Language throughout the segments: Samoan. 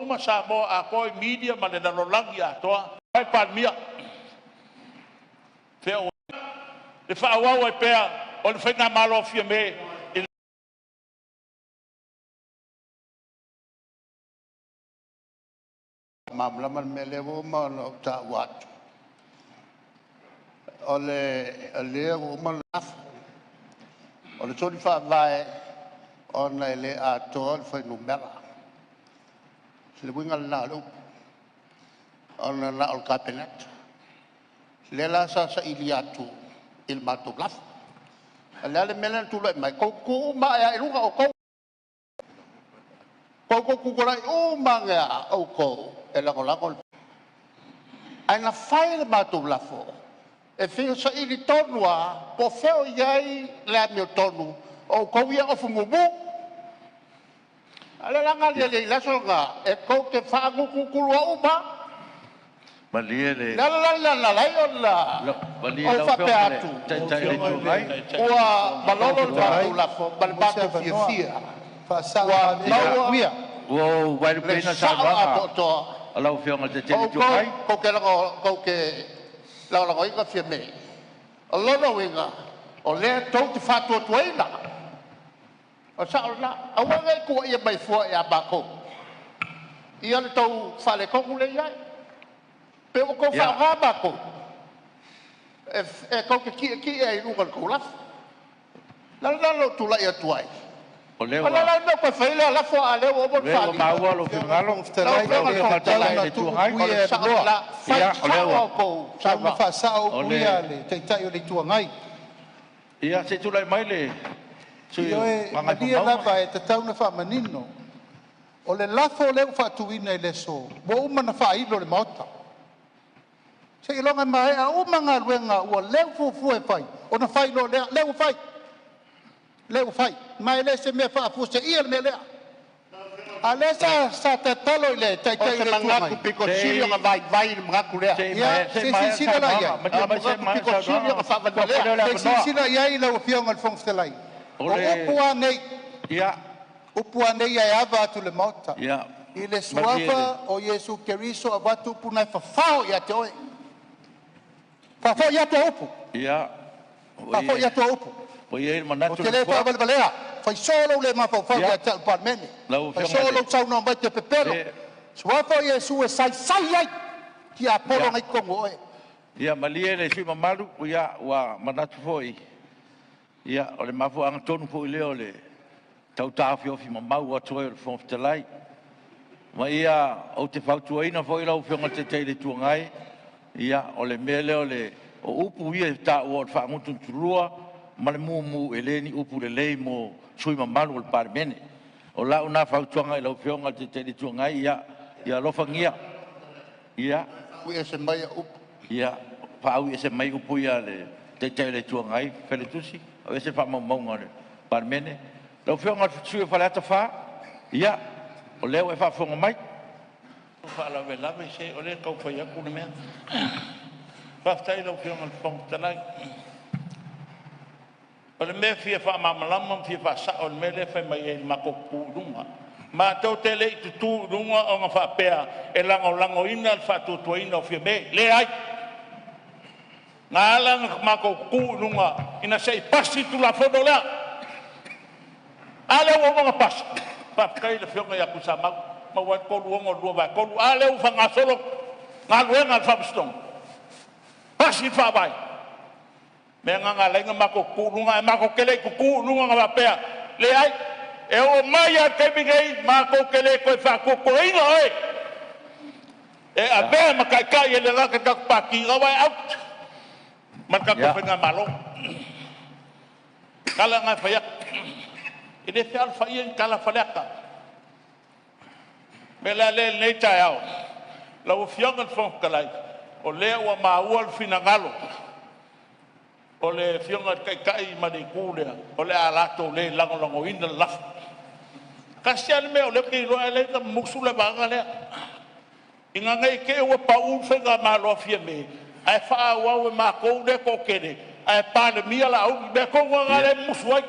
uma Samoa atoa i media ma le lalolagi atoa. Ai Palemia, fea ua le faaauau ai pea o le Faigamalo a Fiame i Malamalama le mea lea ua uma ona ou taua atu, o lea ua uma ona lafo. O le soli Faavae ona e le atoa le fuainumera. O le uiga lena o le upu, ona na o le Kapeneta. O lea la sa saili atu i le matou lafo. A o le a le mea lea na tulai mai? Ua outou tutu uma ae lava i luga outou. Ua outou tutulai uma ane lava outou e lagolago le… Ae na fai le matou lafo e fia saili tonu lava po o fea o i ai le amiotonu o outou ia e ofu mumu. A o lea la na aliali ai i le aso lena, e tou te faagutugutuloa uma lava. Malie le O le ala la lena na ala ai ona malie ou lau faapea Afioga i le atu, Taitai o le Itu Agai. ua Fofoga malolo le Fetalai, matou lafo ma le mo se matou avanoa, fiafia faasao ua malie maua upu ia. Ua ou le vaelupeina sao saunoaga atoatoa. a lau Afioga i le Taitai O o le Itu outou Agai. tou te lagolagoina Fiame. O lona uiga o lea tou te faatuatuaina. O le sao lena. Aua ne i tuuaia mai fua ia matou ia le tou faaletonu lea e i ai. Pe ua outou faaaoga matou e tou te tietie ai i luga o le tou lafo. O le ala lena na ou tulai atu ai, O lea o le a ua la le mea ua toe fai ai lea lafo a o lea ua uma ona lea ua faaali? maua lou Lau Afioga i le finagalo Fofoga Lau Fetalai, lau Afioga i pe le Afioga Fofoga i le tatau Taitai Fetalai, o ona le tuu Itu upu Agai. o le ia e sao aluloa. lena. Fai O lea sao a ua outou Tatau ona saunoaga. faasao o upu ia a le le Taitai o le Itu Agai. Ia, se i tulai mai le sui Ioe, usufono mo malie Gagaifomauga. lava e tatau ona faamanino. O le lafo lea ua faatuina i le aso, ua uma ona faailo i le Maota. Seiloga e maea uma galuega ua leu fuafua e fai, ona fai loa lea. Lea ua fai, lea ua fai, ma e le o se mea faafuaseia le mea lea. A o lea sa tatalo i le O Taitai o se le Itu manatu Agai, pito Se sili ona i vaivai le manatu lea. se i ia maea se se i i maea le silasila la i saunoaga. ai? O Malie le mai se i manatu maea le pito sili saunoaga ona ona tuu atu faavalevalea. lea o le Se i avanoa. silasila i ai lau Afioga i le Fofoga Fetalai? O O upu le lava nei, ia upu lava nei ae ava atu i le Maota, ia i le malie le suafa o Iesu Keriso avatu upu na e fafao ia te oe. Faafoi atu au upu, ia ua i faafoi ai atu au upu. Ua i ai le Ou manatu o te le le Nofoa, faavalevalea. Fai soo lou le mafaufau ia te au i le Palemene. lau Fai Afioga i soo le lou saunoa mai e te pepelo. Suafa o Iesu e saisai ai tiapolo na e i totonu o oe. Ia malie le sui usufono mamalu, ua manatu foi o le mafuaaga tonu foi lea o le tau taofiofimamau atu ai o le Fofoga Fetalai. Ma ia, ou te fautuaina foi lau Afioga i le Taitai o le Itu Agai, ia, o le mea lea o upu ia e taua o le faagutugutu ma le mumu, e le o ni upu lelei mo sui usufono mamalu o le Palemene. O lau lena fautuaga i lau Afioga i le Taitai o le Itu Agai, ia alofagia, ia Ui ese mai au upu. ia faaui ese mai upu ia a le Taitai o le Itu Agai, Failautusi, aveese faamaumauga a le Palemene. Lau Afioga i le sui usufono mo Faleata 4, ia, o lea ua e faafofoga mai. Faalavelave se o lea e tau fai atu le mea. Faafetai i lau Afioga i le Fofoga Fetalai. O le mea e fia faamalamalama ma fia faasao i le mea lea e fai mai ai i le matou tutu i luga. Matou te le i tutu i luga ona faapea e lagolagoina le faatuatuaina o Fiame. Leai. Na ala ona matou tutu i luga ina se i pasi le Tulafono lea. A lea ua uma ona pasi. Faafetai i le Afioga ia Tuisamau, maua ai le 362/3. A lea ua faagasolo galuega a le Faamasinoga, pasi le Faavae. O le mea lena na ala ai ona matou tutu i luga, ae matou te le i tutu i luga na faapea, leai. E oo mai lava i le taimi nei, matou te le toe faatuatuaina oe e avea ma taitai e le gata i le tatou Pati, a ua e out ma le tatou Faigamalo. O le tala lena e fai atu. E le fealofaia ni tala Faleata. O le mea la lea i lenei taeao, lau Afioga i le Fofoga Fetalai, o lea ua maua le finagalo o le Afioga i le Taitai ma le Itu lea, o le a latou le lagolagoina le lafo. Tasi lava le mea o lea ou te iloa e ala ai ona musu le vaega lea, ina ne i te i ua pau le faigamalo a Fiame ae faaauau e matou lea e toatele ae Palemia Laauli. O le mea tonu lava lena lea e musu ai.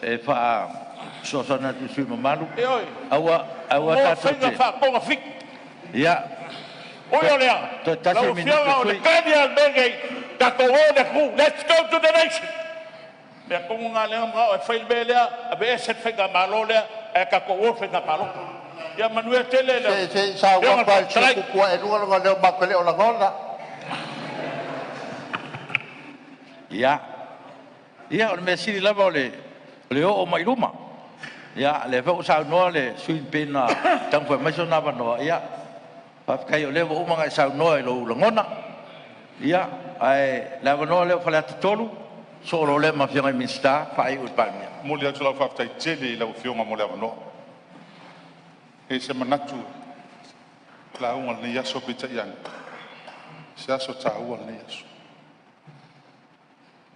E faafesoasoani atu i le sui usufono mamalu, Ioe. aua Aua Mo tatou faiga te faatogafiti. Ia. Ui o lea, Toe tasi lau le minute Afioga o le le sui. tali a le mea lenei, tatou o i le atunuu, let's go to the nation. Mea tonu lena lea na manao e fai le mea lea, aveese le faigamalo lea ae tatou o i le faiga palota. Ia manuia tele lau Se se Afioga saunoa i le pa Fofoga le Fetalai. sui e lua lona leo matou te le o lagona. Ia. Ia, o le mea sili lava o le oo mai i luma. Ia, lea foi ua saunoa le sui usufono pei ona taumafai mai sona avanoa. Ia, faafetai o lea ua uma ona e saunoa i lou lagona. Ia, ae o le avanoa lea o Faleata 3, sosoo loa lea ma le Afioga i le Minisita faaiu i le Palemia. E momoli atu lau faafetai tele i lau Afioga mo le avanoa. E i ai se manatu e lauga i lenei aso, peitai ane, o se aso taua lenei aso.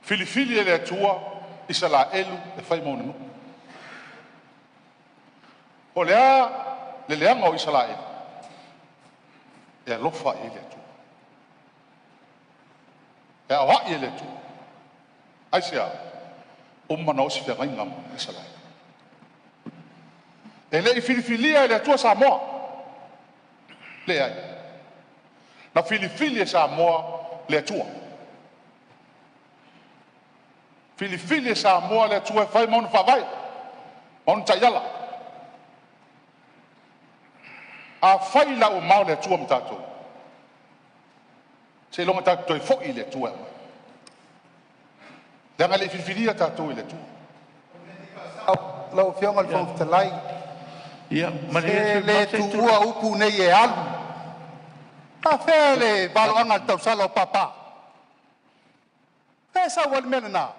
Filifili e le Atua Isaraelu e fai ma Ona nuu. O le a le leaga o Isaraelu? E alofa i ai le Atua, e aoai e le Atua. Aisea? Uma ona osi feagaiga ma Isaraelu. E le i filifilia e le Atua Samoa, leai, na filifili e Samoa le Atua. Filifili e Samoa le Atua e fai ma ona faavae ma ona taiala. Afai la ua mamao le Atua ma tatou, seiloga tatou toe foi i le Atua e aumai, leaga e le i filifilia tatou e le Atua. Lau Afioga i le Fofoga Fetalai, Ia malie se le sui le usufono mamalu se i tuua upu nei e alu. A fea le valoaga o le tausala o Papa? Fea e sau ai le mea lena?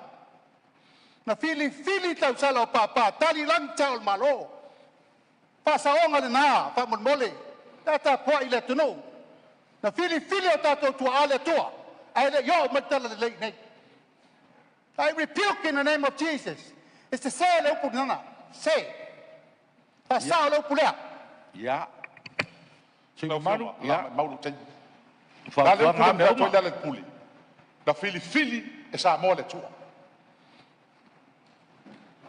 Na filifili tausala o Papa, tali lagi sao o le Malo. Faasaoga lena faamolemole, pe a tapuai le atunuu. Na filifili e o tatou tuaa le Atua ae le i oo mai le talalelei i inei. I rebuke in the name of Jesus. E sese le upu lena, se. Faasao le upu lea. Ia, sui Lau mamalu, Afioga, ia, maumau lou taimi. O le a le fautuaga upu lea lava mea na avatu uma. ai Lealailepule? Na filifili e Samoa le Atua.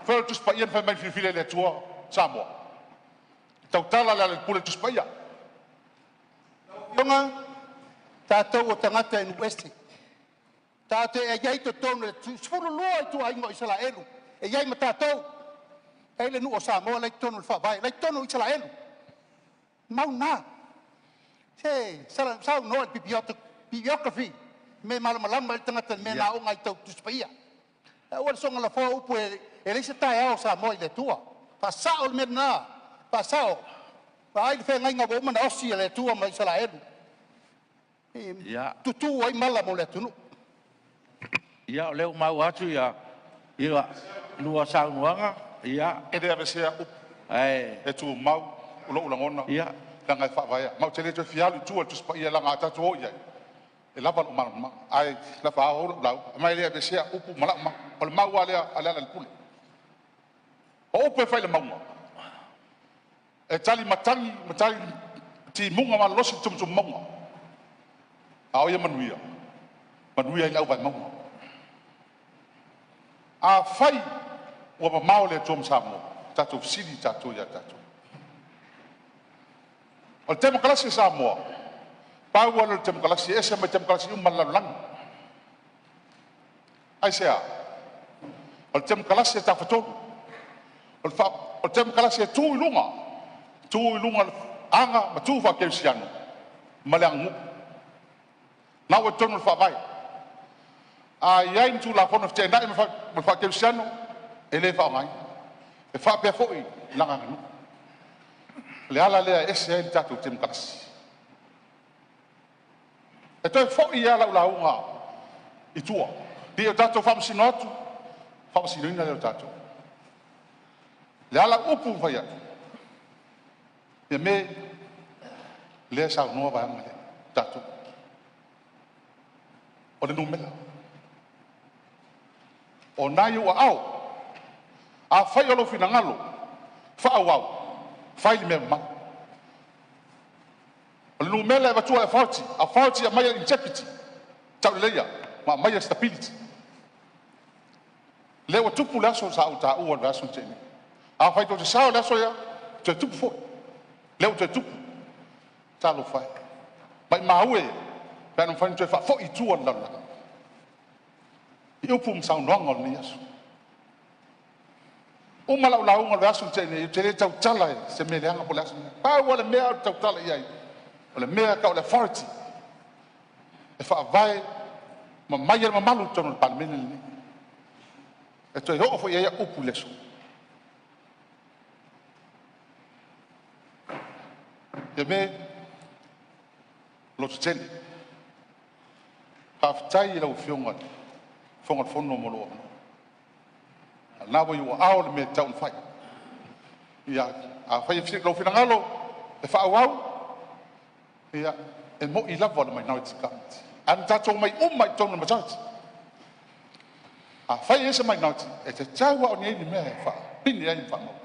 Foi o le Tusi Paia na fai mai na filifili e le Atua Samoa. E tautala Lealailepule i le Tusi Paia. Afioga, tatou o tagata e nuu ese. Tatou te i ai totonu o le 12 ituaiga o Isaraelu e i ai ma tatou. E i ai le nuu o Samoa la e i totonu o le faavae, la e i totonu o Isaraelu. Mau na. Se saunoa i le bibliography, mea e malamalama ai le tagata i le mea na aoga ai tau Tusi Paia. Ae aua le soona lafoa upu e leai se taeao o Samoa i le Atua. Faasao le mea lena, faasao. Vaai le feagaiga ua uma ona osi e le Atua ma Isaraelu. E tutu ai mala mo le atunuu. Ia, o lea ua maua atu ia lua saunoaga, ia, E le aveesea upu ae e tumau o lou lagona leaga e faavaea. Ma ou te le toe fia alu i tua i le Tusi Paia leaga a tatou o i ai, e lava lou malamalama. Ae faaauau lau lauga, ma e le aveesea upu ma lau mau. O le mau lava lea a Lealailepule. O upu e fai i le mauga, e tali matagi ma tali timuga malolosi i tumutumu mauga, a o ia manuia, manuia ai le auvae mauga. Afai ua mamao le Atua ma Samoa, tatou fesili tatou ia tatou. O le Temokarasi a Samoa, pau lava lea o le Temokarasi e ese mai Temokarasi uma a le lalolagi. Aisea? O le Temokarasi a le Tafatolu. O le Temokarasi e tu i luga, tu i luga o aga ma tu faakerisiano ma le aganuu. Na ua i totonu o le Faavae. A i ai ni Tulafono e feteenai ma le faakerisiano, e le faaaogaina. E faapea foi i lana aganuu. O le ala lea e ese ai le tatou Temokarasi. E toe foi lava lau lauga i tua, ne i o tatou faamasino atu, faamasinoina lea o tatou. Le ala o upu na fai atu, Fiame, lea e saunoa vaega lea, tatou, o le numera. O na e i ou aao, afai o lou finagalo faaauau, fai le mea mamalu. O le numera e avatua e authority, authority e aumaia integrity, tauleleia ma aumaia stability. Lea ua tupu le aso sa ou taua i le vaiaso na tea nei. Afai tou te sao i le aso lea, e toe tupu foi. Lea ua toe tupu, talofa e, maimau e pe ana mafai ona toe faafoi i tua le lalolagi i upu ma saunoaga o lenei aso. Uma lau lauga i le vaiaso na tea nei, ou te le tautala i se mea leaga po o le a se mea. Pau lava le mea ou te tautala i ai, o le mea e tau o le authority e faavae ma aumai ai le mamalu i totonu o le Palemene lenei. E toe oo foi i ai au upu i le aso. Fiame, lototele, faafetai i lau Afioga i le Fofoga o le Fono mo lou avanoa. O lena ua i ou aao le mea e tatau ona fai. Ia, afai e lou finagalo e faaauau, ia, e moni lava o le minority Government, ae na tatou omai uma lava i totonu o le majority. Afai e i ai se minority, e tatau lava ona i ai ni mea e faapine ai ma faamau.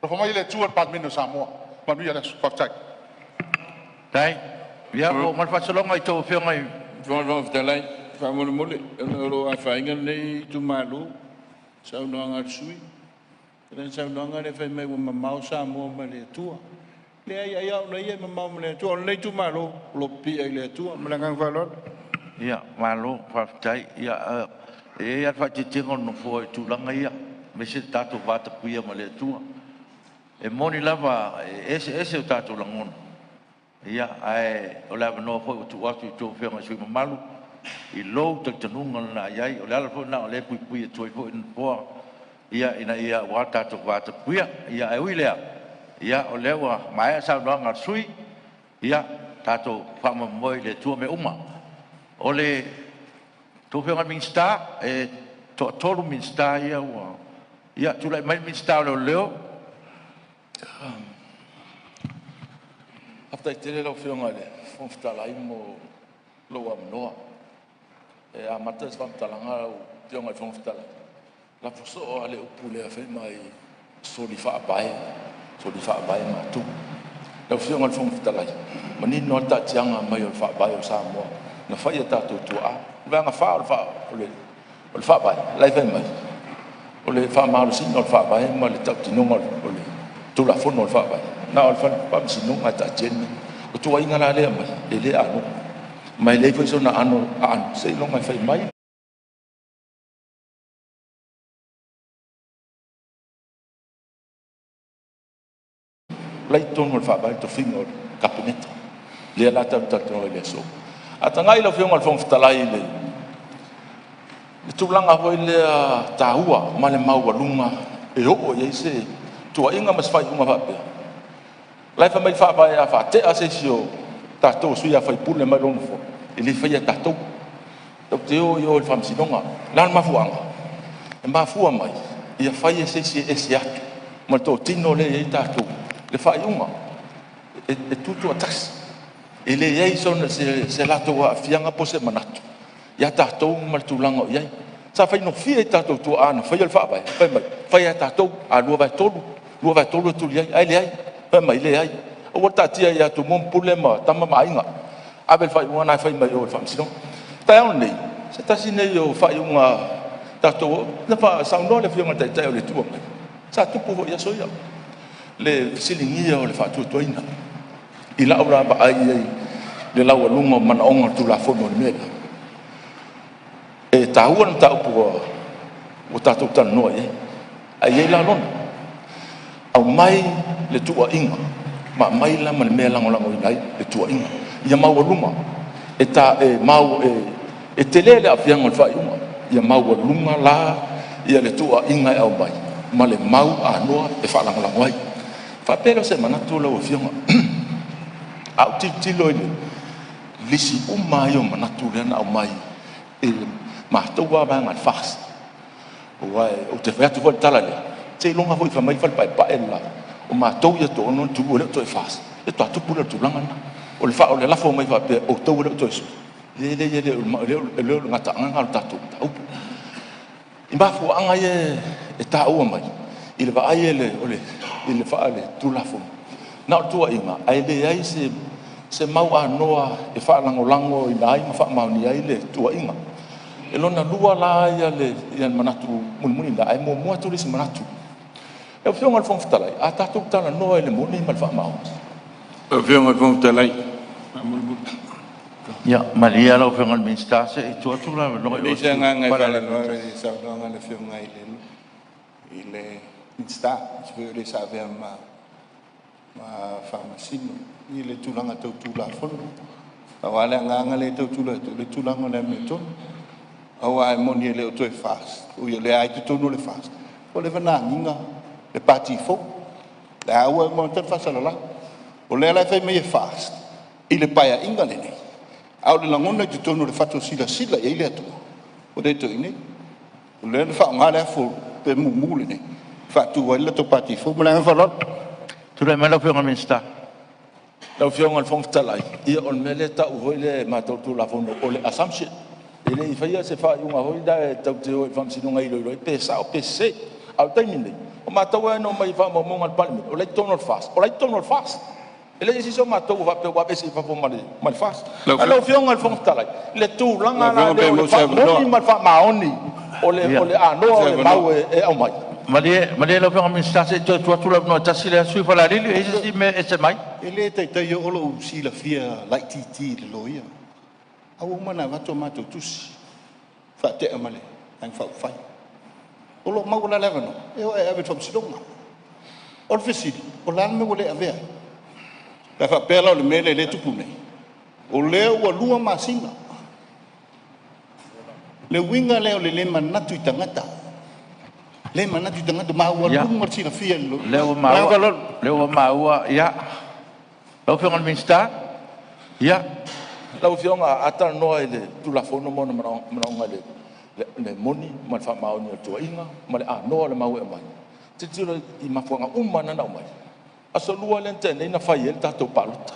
Alofa mai le Atua i le Palemene o Samoa. Manuia le aso. Faafetai. Faafetai. Ia, ua oo mai le faasologa i a outou afioga i Fofoga Fetalai, faamolemole ona o lo o afaina lenei itumalo i saunoaga a le sui usufono. I lana saunoaga lea fai mai ua mamao Samoa ma le Atua. Leai, ai lava ona ia e mamao ma le Atua. O lenei itumalo, o lo o pipii i le Atua. Ma le agaga faaaloalo. Ia, malo faafetai. Ia, e i ai lava le faaeteetega o le Nofoa i tulaga ia, aemaise le tatou vatapuia ma le Atua. E moni lava e eseese o tatou lagona, ia, ae o le avanoa foi ua tuu atu i a outou afioga i sui usufono mamalu i lou talitonuga lena e i ai. O le ala foi lena o lea e puipui atu ai foi le Nofoa, ia, ina ia aua le tatou vatapuia. Ia, ae ui i lea, ia, o lea ua maea saunoaga a le sui usufono, ia tatou faamoemoe i le Atua mea uma. O le tou Afioga i le Minisita, e toatolu Minisita ia ua… Ia, tulai mai le Minisita o Leoleo. Faafetai tele lau Afioga i le Fofoga Fetalai mo lou avanoa. E amata se faamatalaga lau Afioga i le Fofoga Fetalai, lafo soo lava le upu lea fai mai, soli faavae, soli faavae matou. Lau Afioga i le Fofoga Fetalai, manino lava le taatiaga mai o le Faavae o Samoa na fai e tatou tuaa. O le Vaega 4 o le Faavae la e fai mai, o le faamalosiga o le Faavae ma le tautinoga o le Tulafono o le Faavae, na o le Faamasinoga e taatia ai le mea. O tuuaiga la lea e aumai, e le anoa, ma e leai foi sona aano seiloga e fai mai la e i totonu o le Faavae le tofiga o le Kapeneta, lea la tatou te talanoa ai i le aso. A tagai lau Afioga i le Fofoga Fetalai i le tulaga foi lea taua ma le maualuga e oo i ai se tuuaiga ma se faaiuga faapea, la e fai mai le Faavae a faatea se isi o tatou o sui usufono mai lona nofoa, e le faia e tatou, tatou te o i o i le Faamasinoga. O le a le mafuaaga? E mafua mai ia fai e se isi e ese atu ma le totino lea e i ai tatou le faaiuga e tutoatasi. E leai se latou aafiaga po o se manatu ia tatou ma le tulaga o i ai. Sa faigofie i tatou tuaa na faia le Faavae, fai mai, fai lava e tatou, a 2/3, 2/3 e tuli ai, ae leai, fai mai, leai, aua le taatia ia Tumua ma Pule ma Tama ma Aiga, ave le faaiuga lena e fai mai o i le Faamasinoga. O le taeao lenei, o se tasi lenei o faaiuga tatou, na saunoa le Afioga i le Taitai o le Itu Agai, sa tupu foi i aso ia, le fesiligia o le faatuatuaina. I lau la vaai i ai i le laualuga o manaoga o le Tulafono i le mea lea, e taua le mataupu ua tatou talanoa i ai, ae i ai la lona, aumai le tuuaiga ma aumai la ma le mea e lagolagoina ai le tuuaiga, ia maualuga, e, ta, e, mau, e, e tele le aafiaga o le faaiuga, ia maualuga la ia le tuuaiga e aumai ma le mau anoa e faalagolago ai. Faapea lea o se manatu lau Afioga, a ou tilotilo i le lisi uma ai o manatu lea na aumai e le matou lava vaega a le FAST, aua ou te fai atu foi le tala lea, seiloga foi fai mai le Fale Paepae le la, o matou ia e toaono na tulua e le o toe FAST, ia faatoa tupu lea o le tulaga lena. O le lafo mai faapea, outou e le o toe sui, e le o le gataaga lena o le tatou mataupu. I mafuaaga ia e taua mai i le vaai i le Tulafono, na o le tuuaiga, ae leai se mau anoa e faalagolagoina ai ma faamaonia ai le tuuaiga. E lona lua la le manatu mulimuli lena, ae muamua atu le isi manatu. Lau Afioga i le Fofoga Fetalai, a tatou talanoa i le moni ma le faamaoni. Lau Afioga i le Fofoga Fetalai, faamolemole. Ia, malie lau Afioga i le Minisita se i tuu atu le avanoa E leai se agaga e faalavelave i le saunoaga a le Afioga i le Minisita, aemaise foi o le sa avea ma Faamasino i le tulaga tau Tulafono. Pau lava le agaga lea e tau tulai atu, o le tulaga o le amiotonu. Aua e moni e le o toe FAST, ui o lea lava e i totonu o le FAST, ua leva ona agiga le Pati fou, la ua uma ona faasalalau. O lea la e fai mai e FAST i le Paeaiga lenei, a o le lagona i totonu o le fatu e silasila i ai le atunuu, ua le toe i inei. O lea na faaaoga le afu pe mumu lenei e faatu ai le latou Pati fou. Ma le agaga faaaloalo. Tulai mai lau Afioga i le Minisita. Lau Afioga i le Fofoga Fetalai, ia o le mea lea e tau foi lea e matou Tulafono o le assumption. E le i faia se faaiuga foi lea tatou te o i le Faamasinoga e iloilo ai pe sao pe sese. A o le taimi lenei, o matou lava na omai i faamaumauga a le Palemene, o la e i totonu o le FAST, o la e i totonu o le FAST. E leai se isi o matou o faapea ua aveese i fafo ma le FAST. Ae lau Afioga i le Fofoga Fetalai, le tulaga la lea o le faamoni ma le faamaoni o le anoa o le mau e aumai. Malie, malie lau Afioga i le Minisita se i toe tuu atu le avanoa e tasi le sui usufono o Falealili. E i ai se isi mea e ese mai? E le taitai oo lou silafia laitiiti i le loia, a ua uma ona avatu a matou tusi, faatea ma le Vaega Faaupufai. O lo o maua la le avanoa e o e ave i le Faamasinoga. O le fesili, o le a le mea ua le avea ai? Pe a faapea la o le mea lea e tupu nei, o lea ua 2 masina. Le uiga lea o le le manatu i tagata, le manatu i tagata, maualuga le silafia i le Lea ua maua, lea ua maua, ia. Lau Afioga i le Minisita, ia. Lau Afioga, a talanoa i le Tulafono ma ona manaoga i le moni ma le faamaoni o le tuuaiga ma le anoa o le mau e aumai, tilotilo i mafuaaga uma lava na aumai. Aso Lua lea na tea nei na fai ai le tatou palota.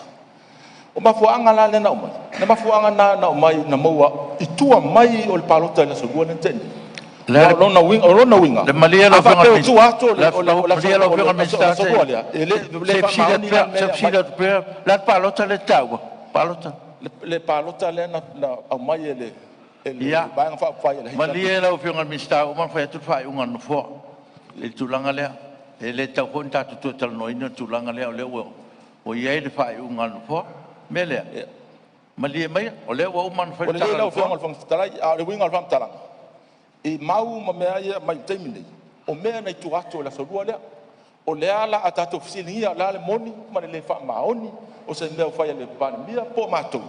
O mafuaaga la lea na aumai, na mafuaaga na aumai na maua i tua mai o le palota i le Aso Lua lea na tea nei. O lona uiga, Le malie lau a faapea o tua atu o lau le Afioga i le Aso Minisita, Lua lea, e le se faamaoni la se mea e fesili aumai. atu pea, le a le palota lea e te taua? Palota? Le palota lea na aumai e le Vaega Faaupufai a le HRPP. Malie lau Afioga i le Minisita, ua uma ona fai atu le faaiuga a le Nofoa i le tulaga lea. E le tatau foi ona tatou toe talanoaina le tulaga lea, o lea ua i ai le faaiuga a le Nofoa. O le mea lea, malie maia, o lea ua uma ona fai Ua le lelei tala a le lau Afioga Nofoa. i le Fofoga Fetalai, a o le uiga o le faamatalaga, i mau ma mea ia e aumai i le taimi lenei, o mea na i tua atu o le Aso Lua lea. O lea o le a tatou fesiligia o le a le moni ma le le faamaoni o se mea ua fai e le Palemia po o matou.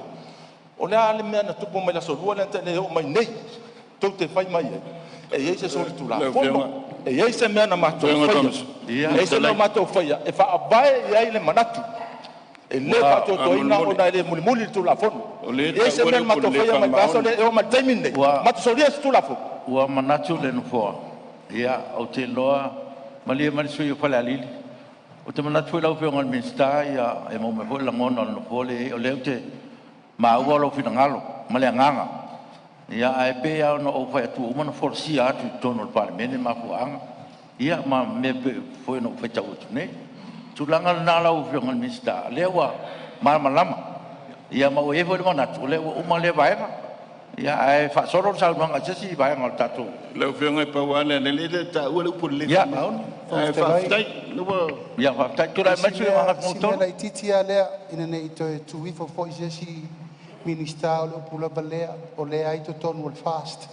O le a le mea na tupu mai le Aso Lua lea na tea nei e oo mai nei tou te fai mai ai e i ai se solitulafono, e i ai se mea na matou faia, e i ai se mea na matou faia e faavae i ai le manatu e le faatuatuaina ona e le mulimuli le Tulafono. E i ai se mea na matou faia mai le vaiaso lea e oo mai le taimi lenei, matou solia se Tulafono? Ua manatu le Nofoa, ia, ou te iloa, malie mai le sui usufono mo Falealili. Ou te manatu foi lau Afioga i le Minisita e maua mai foi le lagona o le Nofoa lea e i ai, o lea ou te maua lou finagalo ma le agaga. Ia, ae pei lava ona ou fai atu, ua uma ona folasia atu i totonu o le Palemene mafuaaga, ia ma mea e pei foi ona ou faitau atu nei. O le tulaga lena lau Afioga i le Minisita, o lea ua malamalama, ia ma ua i ai foi le manatu o lea ua uma lea vaega. Ia, ae faasolo le saunoaga i se isi vaega o le tatou. Lau Afioga e pau lava lea, o lea e taua le upu o le le faamaoni. Ae faafetai. Ia, faafetai. Tulai mai le sui usufono mo Si mea Gagaifomauga 3. laitiiti lava lea, ina ne i toe tuu ifo foi i se isi Minisita, o le upu lava lea, o lea e i totonu o le FAST.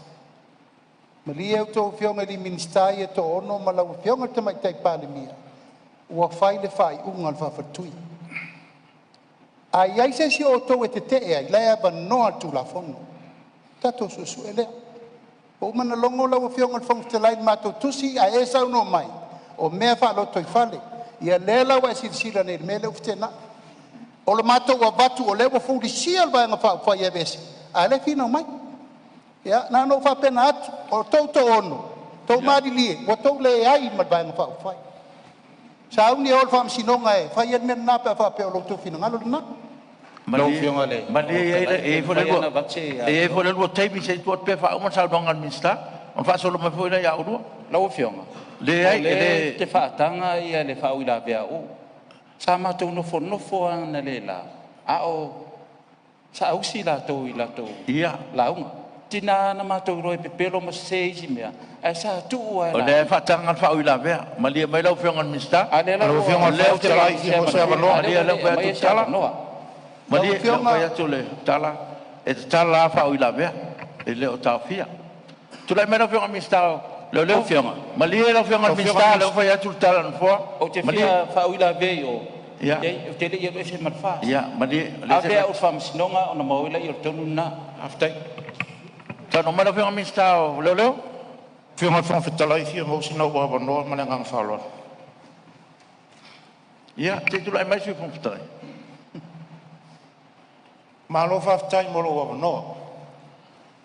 Malie a outou Afioga i Minisita ia e toaono ma lau Afioga i le Tamaitai Palemia, ua fai le faaiuga a le faafaletui. A i ai se isi o outou e tetee ai, o la e avanoa le Tulafono. Tatou suesue lea. Ua uma ona logo lau Afioga i le Fofoga Fetalai i le matou tusi, ae e saunoa mai o mea faalotoifale. Ia lea la ua e silasila nei i le mea lea ua feteenai. O le matou avatu o lea ua fulisia le Vaega Faaupufai e aveese, a o lea e finau mai. Ia na ona ou faapena atu, o outou e toaono, outou malilie ua outou leai ma le Vaega Faaupufai. Sauni e o i le faamasinoga e fai ai le mea lena pe a faapea o lo outou finagalo lena. Malie, malie, e i ai foi le lua taimi, se i tuu atu pea e faauma le saunoaga a le Minisita ona faasolo mai foi lea ia oulua. Lau Afioga, Leai, o e lea le ou te faataga le faauilavea a Uu. Sa matou nofonofo lava analeila a o saausi latou i latou lauga. Tina na matou iloa e pepelo ma sese isi mea, ae sa tuu lava O lea e faataga le faauilavea. Malie mai lau Afioga i le Minisita. A lea la Lau ua Afioga i le aumai Fofoga Fetalai, se fia maua se avanoa. avanoa. A lea Malie ua lea le ua fai aumaia atu le se tala. avanoa. Malie, lea ua fai atu le tala, e tatala lava faauilavea, e le o taofia. Tulai mai lau Afioga i le Minisita o Lau Leoleo. Afioga, Malie lau Afioga i le Minisita, o lea ua fai atu le tala a le Nofoa. ou te Malie. fia faauilavea i o, Ia, leai, ou te le i alu ese ma le FAST. ia, malie. O lea se Ave au i le faamasinoga ona maua ai lea o le tonu lena. Faafetai. Saunoa mai lau Afioga i le Minisita o Leoleo. Afioga i le Fofoga Fetalai, fia maua sina ou avanoa ma le agaga faaaloalo. Ia, se i tulai mai le Sui Fofoga Fetalai. Malo faafetai mo lou avanoa.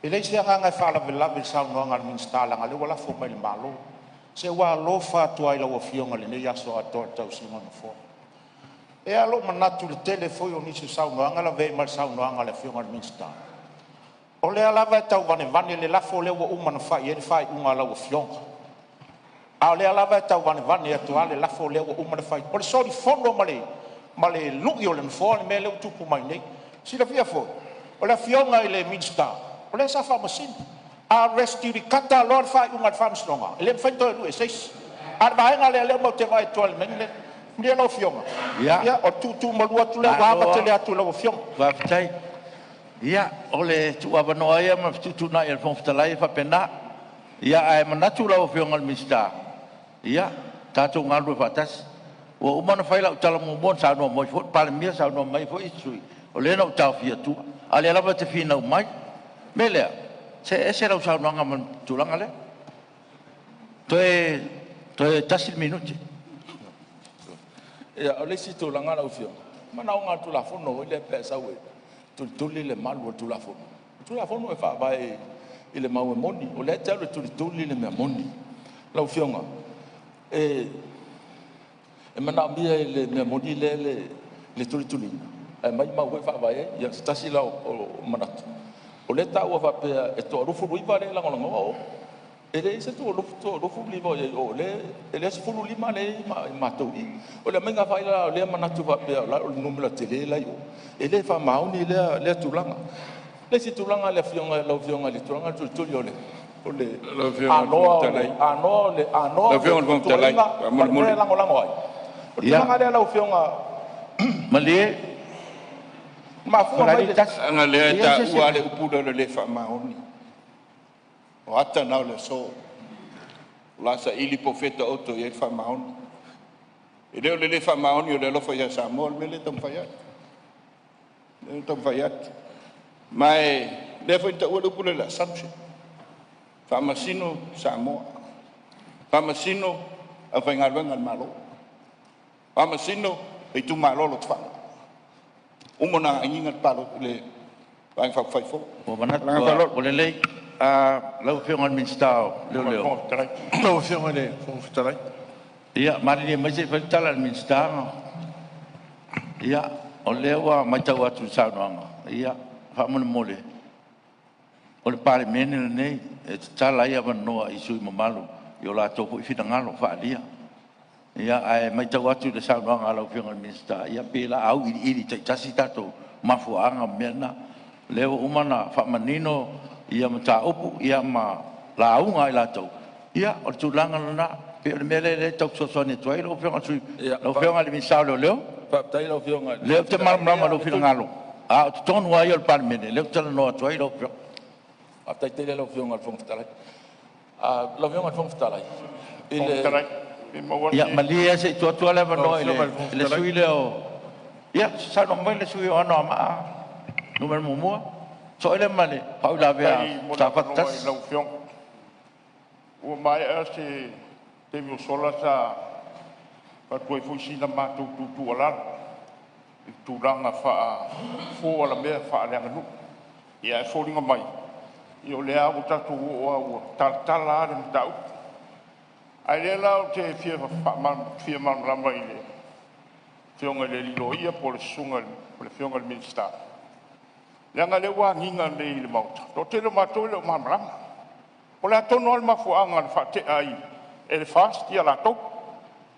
E leai se agaga e faalavelave i le saunoaga a le Minisita leaga o lea ua lafo mai i le Malo. Se ua alofa atu lava i lau Afioga i lenei aso atoa i le tausiga o le Nofoa. E i ai lava lou manatu i le tele foi o nisi o saunoaga e lavea ai ma le saunoaga a le Afioga i le Minisita, o lea lava e tau vanevane le lafo lea ua uma ona fai i ai le faaiuga a lau Afioga, a o lea lava e tau vanevane atu lava le lafo lea ua uma ona fai. O le solifono ma le lui o le Nofoa le mea lea ua tupu mai nei. Silafia foi, o le Afioga i le Minisita, o lea sa faamasino. A res judicata loa le faaiuga a le Faamasinoga, e le mafai ona toe lui e se isi. A o le vaega lea matou te vaai atu i le mea lenei. Malie lau Afioga, Ia, ia o le tuutuumalu atu lea ua malo ava tele lava. atu i lau Afioga. Faafetai. Ia, o le tuuavanoa ia ma le fetuutuunai a le Fofoga Fetalai e faapena. Ia, ae manatu lau Afioga i le Minisita, ia tatou galulue faatasi. Ua uma ona fai lau tala muamua na saunoa mai foi le Palemia, saunoa mai foi isi sui usufono, o lea na ou taofia atua, a o lea lava e te finau mai. O le mea lea, see ese lau saunoaga ma le tulaga lea. Toe tasi le minute. Ia, o le isi tulaga lau Afioga, manaoga lava o le Tulafono foi lea pe a e sau e tulituli le malu o le Tulafono. O le Tulafono e faavae i le mau e moni, o lea e te alu e tulituli le mea moni. Lau Afioga, e manaomia i le mea moni lea le tulituliina, ae aumai mau foi e faavae ai. Ia o se tasi la o manatu, o lea e taua faapea e toa-29 lea e lagolagoina Olo. E leai se 29 o i ai i o, o lea e 15 lea e i ai matou i i. O le aumaiga foi la o lea manatu faapea o le numera tele la e i o, e le faamaoni lea tulaga. O le isi tulaga i le afioga i lau Afioga i le tulaga lea o le tulituli o le Lau Afioga i le anoa Fofoga o le Fetalai. anoa o le anoa Lau o le Afioga i le Fofoga Fetalai, tuuaiga ma le mea faamolemole. e lagolago ai. O le Ia, tulaga lea lau Afioga, malie mafua mai Falealili le 1. Leaga o lea e Ia se taua lava le upu lea o le lē faamaoni. O ata na o le aso, o le a saili po o fea e taoto i ai le faamaoni. E le o le lē faamaoni o le alofa ia Samoa, o le mea lea e taumafai atu, lea e taumafai atu. Ma o lea foi na taua le upu lea o le assumption, faamasino Samoa, faamasino aufaigaluega a le Malo, faamasino le itumalo o Lotofaga, uma ona agiga le palota le Vaega Faaupufai fou. Ua Ma manatu le agaga faaaloalo. ua lelei. Lau Afioga i le Minisita o Leoleo. Lau Afioga i le Fofoga Fetalai. Ia, malilie mai se i fai le tala a le Minisita. Ia, o lea ua matau atu i le saunoaga, ia, faamolemole, o le Palemene lenei e tatala ai avanoa i sui usufono mamalu i o latou foi finagalo faaalia. Ia, ae matau atu i le saunoaga a lau Afioga i le Minisita, ia pei o le a auiliili taitasi tatou mafuaaga ma mea na. O lea ua uma ona faamanino ia mataupu ma lauga a i latou, ia o le tulaga lena. E pei o le mea lea e tau fesoasoani atu ai lau Afioga i le sui, Ia, lau Afioga i le Minisita o Leoleo. faafetai i lau Afioga i O le lea Fofoga ou te Fetalai. malamalama Ia, i lou o le tuli finagalo, a o totonu lava ia o le Palemene, lea ou te talanoa atu ai lau Afioga. Faafetai tele i lau Afioga i le Fofoga Fetalai. Lau Afioga i le Fofoga Fetalai, i Fofoga le Fetalai, pe maua Ia se... malie lava se i tuu atu lava le Lau avanoa i Afioga i le Fofoga le Fetalai. sui usufono lea o... Ia, saunoa mai le sui usufono o Anoamaa 1. Sooele ma le faauilavea Faafetai a mo le Safata avanoa i 1. lau Afioga. Ua maea se taimi ua sola sa avatu ai foi sina matou tuutuualalo i le tulaga faa-fofo alamea faaleaganuu. Ia ae foliga mai o lea lava ua tatou oo lava ua talatala lava le mataupu. Ae o lea la ou te fia faamalamalama i le Afioga i le alii Loia po o le Susuga i le Afioga i le Minisita, leaga o lea ua agiga nei i le Maota, e toatele o matou e le o malamalama. O le a tonu lava le mafuaaga na faatea ai e le FAST latou,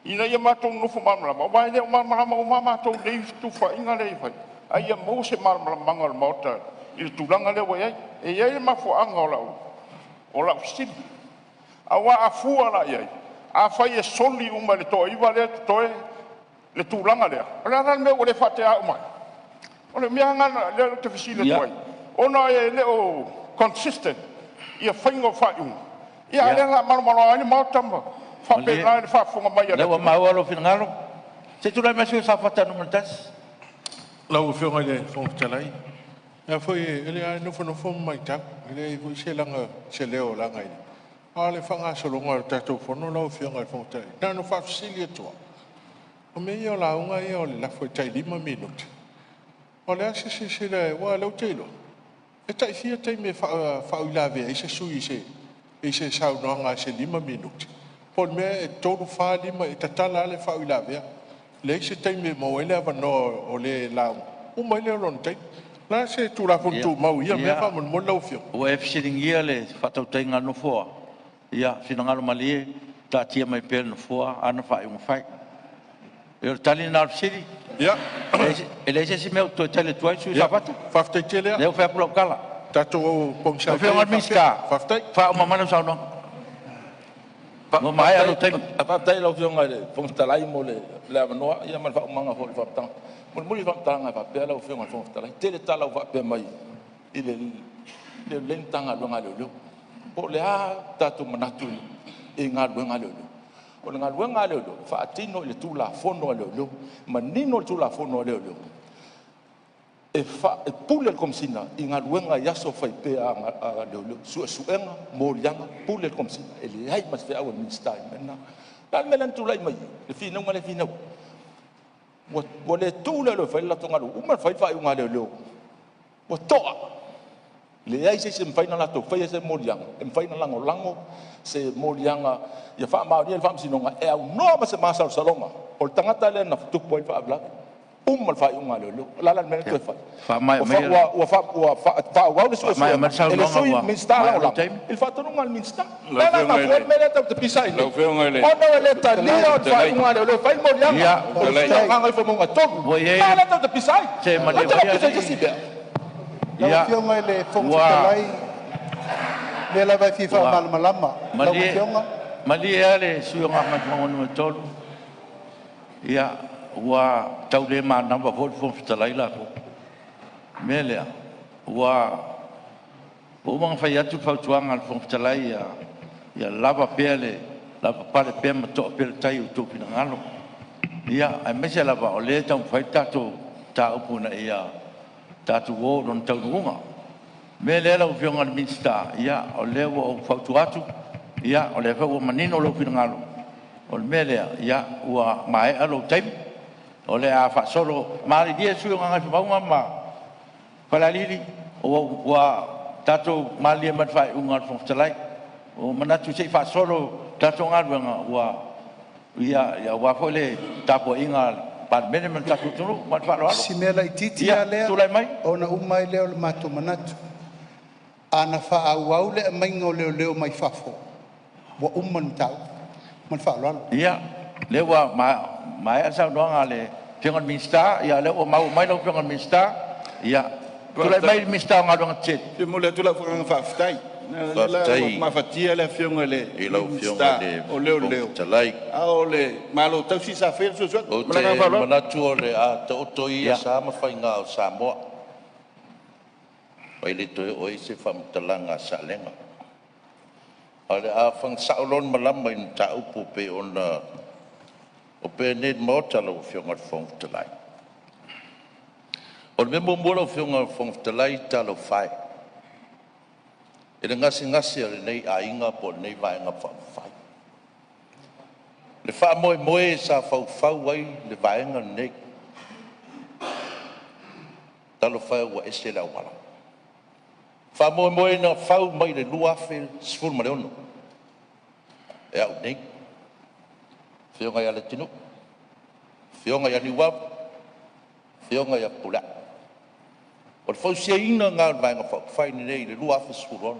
ina ia matou nonofo malamalama, aua e le o malamalama uma lava matou i lenei fetufaaiga lea e fai, a ia maua se malamalamaaga o le Maota i le tulaga lea ua i ai. E i ai le mafuaaga o lau fesili, aua a fua la i ai, afai e soli uma e le toa-9 lea e totoe le tulaga lea, o le a la le mea ua le faatea uma ai? O le mea lava lena lea ou te fesili atu ai, ona e le o consistent ia faiga o faaiuga, a o lea o le a malomaloa ai le Maota ma faapena le faafofoga mai a Lea le ua atunuu. maua lou finagalo. Se i tulai mai le sui usufono mo Safata 1. Lau Afioga i le Fofoga Fetalai, e a foi, e leai lava e nofonofo ma matau, e leai foi se leo o lagaina, a o le faagasologa o le tatou Fono lau Afioga i le Fofoga Fetalai, na ona faafesili atu lava, o mea ia o lauga ia o le lafo e tai 5 minute, o le a se silasila aua o lea ou te iloa, e tai fia taimi e faauilavea ai se sui usufono i se saunoaga i se 5 minute? Po o le mea e 3, 4, 5 e tatala lava le faauilavea, leai se taimi e maua ai le avanoa o le lauga, uma ai lea o lona taimi. O le a se Tulafono Tumau i ia mea faamolemole lau Afioga? Ua e fesiligia le faatautaiga a le Nofoa, ia finagalo malie taatia mai pea i le Nofoa ana faaiuga fai. Ia o le tali lena o le fesili? Ia. E leai se isi mea ou te toe tali atu ai le sui usufono o Safata. Faafetai tele lava. Lea ua fai atu lau tala. Tatou pogisa Lau Afioga i le Minisita, faauma mai lau saunoaga. Ua maea lou taimi. Faafetai i lau Afioga i le Fofoga Fetalai mo le avanoa ma le faaumaga foi o le faamatalaga. Mulimuli le faamatalaga e faapea lau Afioga i le Fofoga Fetalai, e tele tala ua faapea mai i le le lelei Matagaluega a Leoleo. Po o le a tatou manatu i galuega a leoleo? O le galuega a leoleo, e faatino i le Tulafono a Leoleo, manino le Tulafono a Leoleo, e pule le Komesina i galuega i aso fai pea a leoleo, suesuega, moliaga, pule le Komesina, e leai ma se feau a le Minisita i le mea lena. O le a le mea lea na tulai mai ai le finauga lea e finau ai? Ua le tuu leoleo e fai le latou galuega, ua uma ona fai le faaiuga a leoleo, ua to'a, leai se isi e mafai ona latou faia se moliaga e mafai ona lagolago se moliaga ia faamaonia e le Faamasinoga e aunoa ma se masalosaloga o le tagata lea na tupu ai le faalavelave. Uma le faaiuga a leoleo. O le a la le mea lea na toe fai? Ua faaauau le Faamaea suesuega mai le e le saunoaga Sui ua Minisita maea lou Lagolago taimi. i le faatonuga a le Minisita. O Lau le a la e Afioga i mafua ai le le mea lea tatou te pisa ai nei? Lau Afioga i le Ona e le talia Fofoga le Fetalai, faaiuga a leoleo e fai le moliaga. O le Fetalai. sui o Gagaifomauga 3. Ua i ai A lea tatou te pisa ai? Se Ou malie te le o maia pisa i se isi mea. Lau Afioga i le Fofoga Ua Fetalai, o lea lava e fia Ua faamalamalama. Lau malie Afioga, malie lava le sui usufono o Gagaifomauga 3. Ia, ua tau le manava foi le Fofoga Fetalai latou. O le mea lea, ua uma ona fai atu le fautuaga a le Fofoga Fetalai ia lava pea le lavapapale pea ma to'a pea le tai i o outou finagalo. Ia, aemaise lava o lea e taumafai le tatou mataupu ina ia tatou oo i lona taunuuga. O le mea lea lau Afioga i le Minisita, ia o lea ua ou fautua atu, ia o lea foi ua manino lou finagalo. O le mea lea, ia ua maea lou taimi, o le a faasolo. Malilie sui usufono o Gagaifomauga ma Falealili, ua tatou malilie mai i le faaiuga a le Fofoga Fetalai. Ua ou manatu se i faasolo le tatou galuega aua foi le tapuaiga a le Palemene ma le tatou atunuu. Ma le faaaloalo. Si mea laitiiti Ia, lava lea, tulai mai. ona uma ai lea o le matou manatu. Ana faaauau le aumaiga o leoleo mai fafo, ua uma le mataupu. Ma le faaaloalo. Ia, lea ua maea le saunoaga a le Afioga i le Minisita, ia o lea ua maua mai lau Afioga i le Minisita. Ia, tulai mai Faafetai. le Minisita o Galuega Tetele. E momoli atu lau agaga faafetai, leaga o lea la ua Faafetai mafatia le Afioga i le i lau Afioga Minisita i le o Fofoga Leoleo, Fetalai. a o le Malo tausi sa faia le suesuega. Ou Ma le te agaga faaaloalo. manatu o le a taoto ia sa ma faiga o Samoa, ma e le toe oo i ai se faamatalaga a Salega. Ae o le a fana sao loa le malama i mataupu e pei ona opea nei i le Maota lau Afioga i le Fofoga Fetalai. O le mea muamua lau Afioga i le Fofoga Fetalai, talofa e i le gasegase o lenei aiga po o lenei Vaega Faaupufai. Le faamoemoe sa faufau ai le Vaega lenei, talofa e ua ese le auala. Faamoemoe na fau mai i le 2016 e au nei, Afioga ia Leatinuu, Afioga ia Niuava, Afioga ia Fepuleai. O le fausiaina lena o le Vaega Faaupufai lenei i le 2016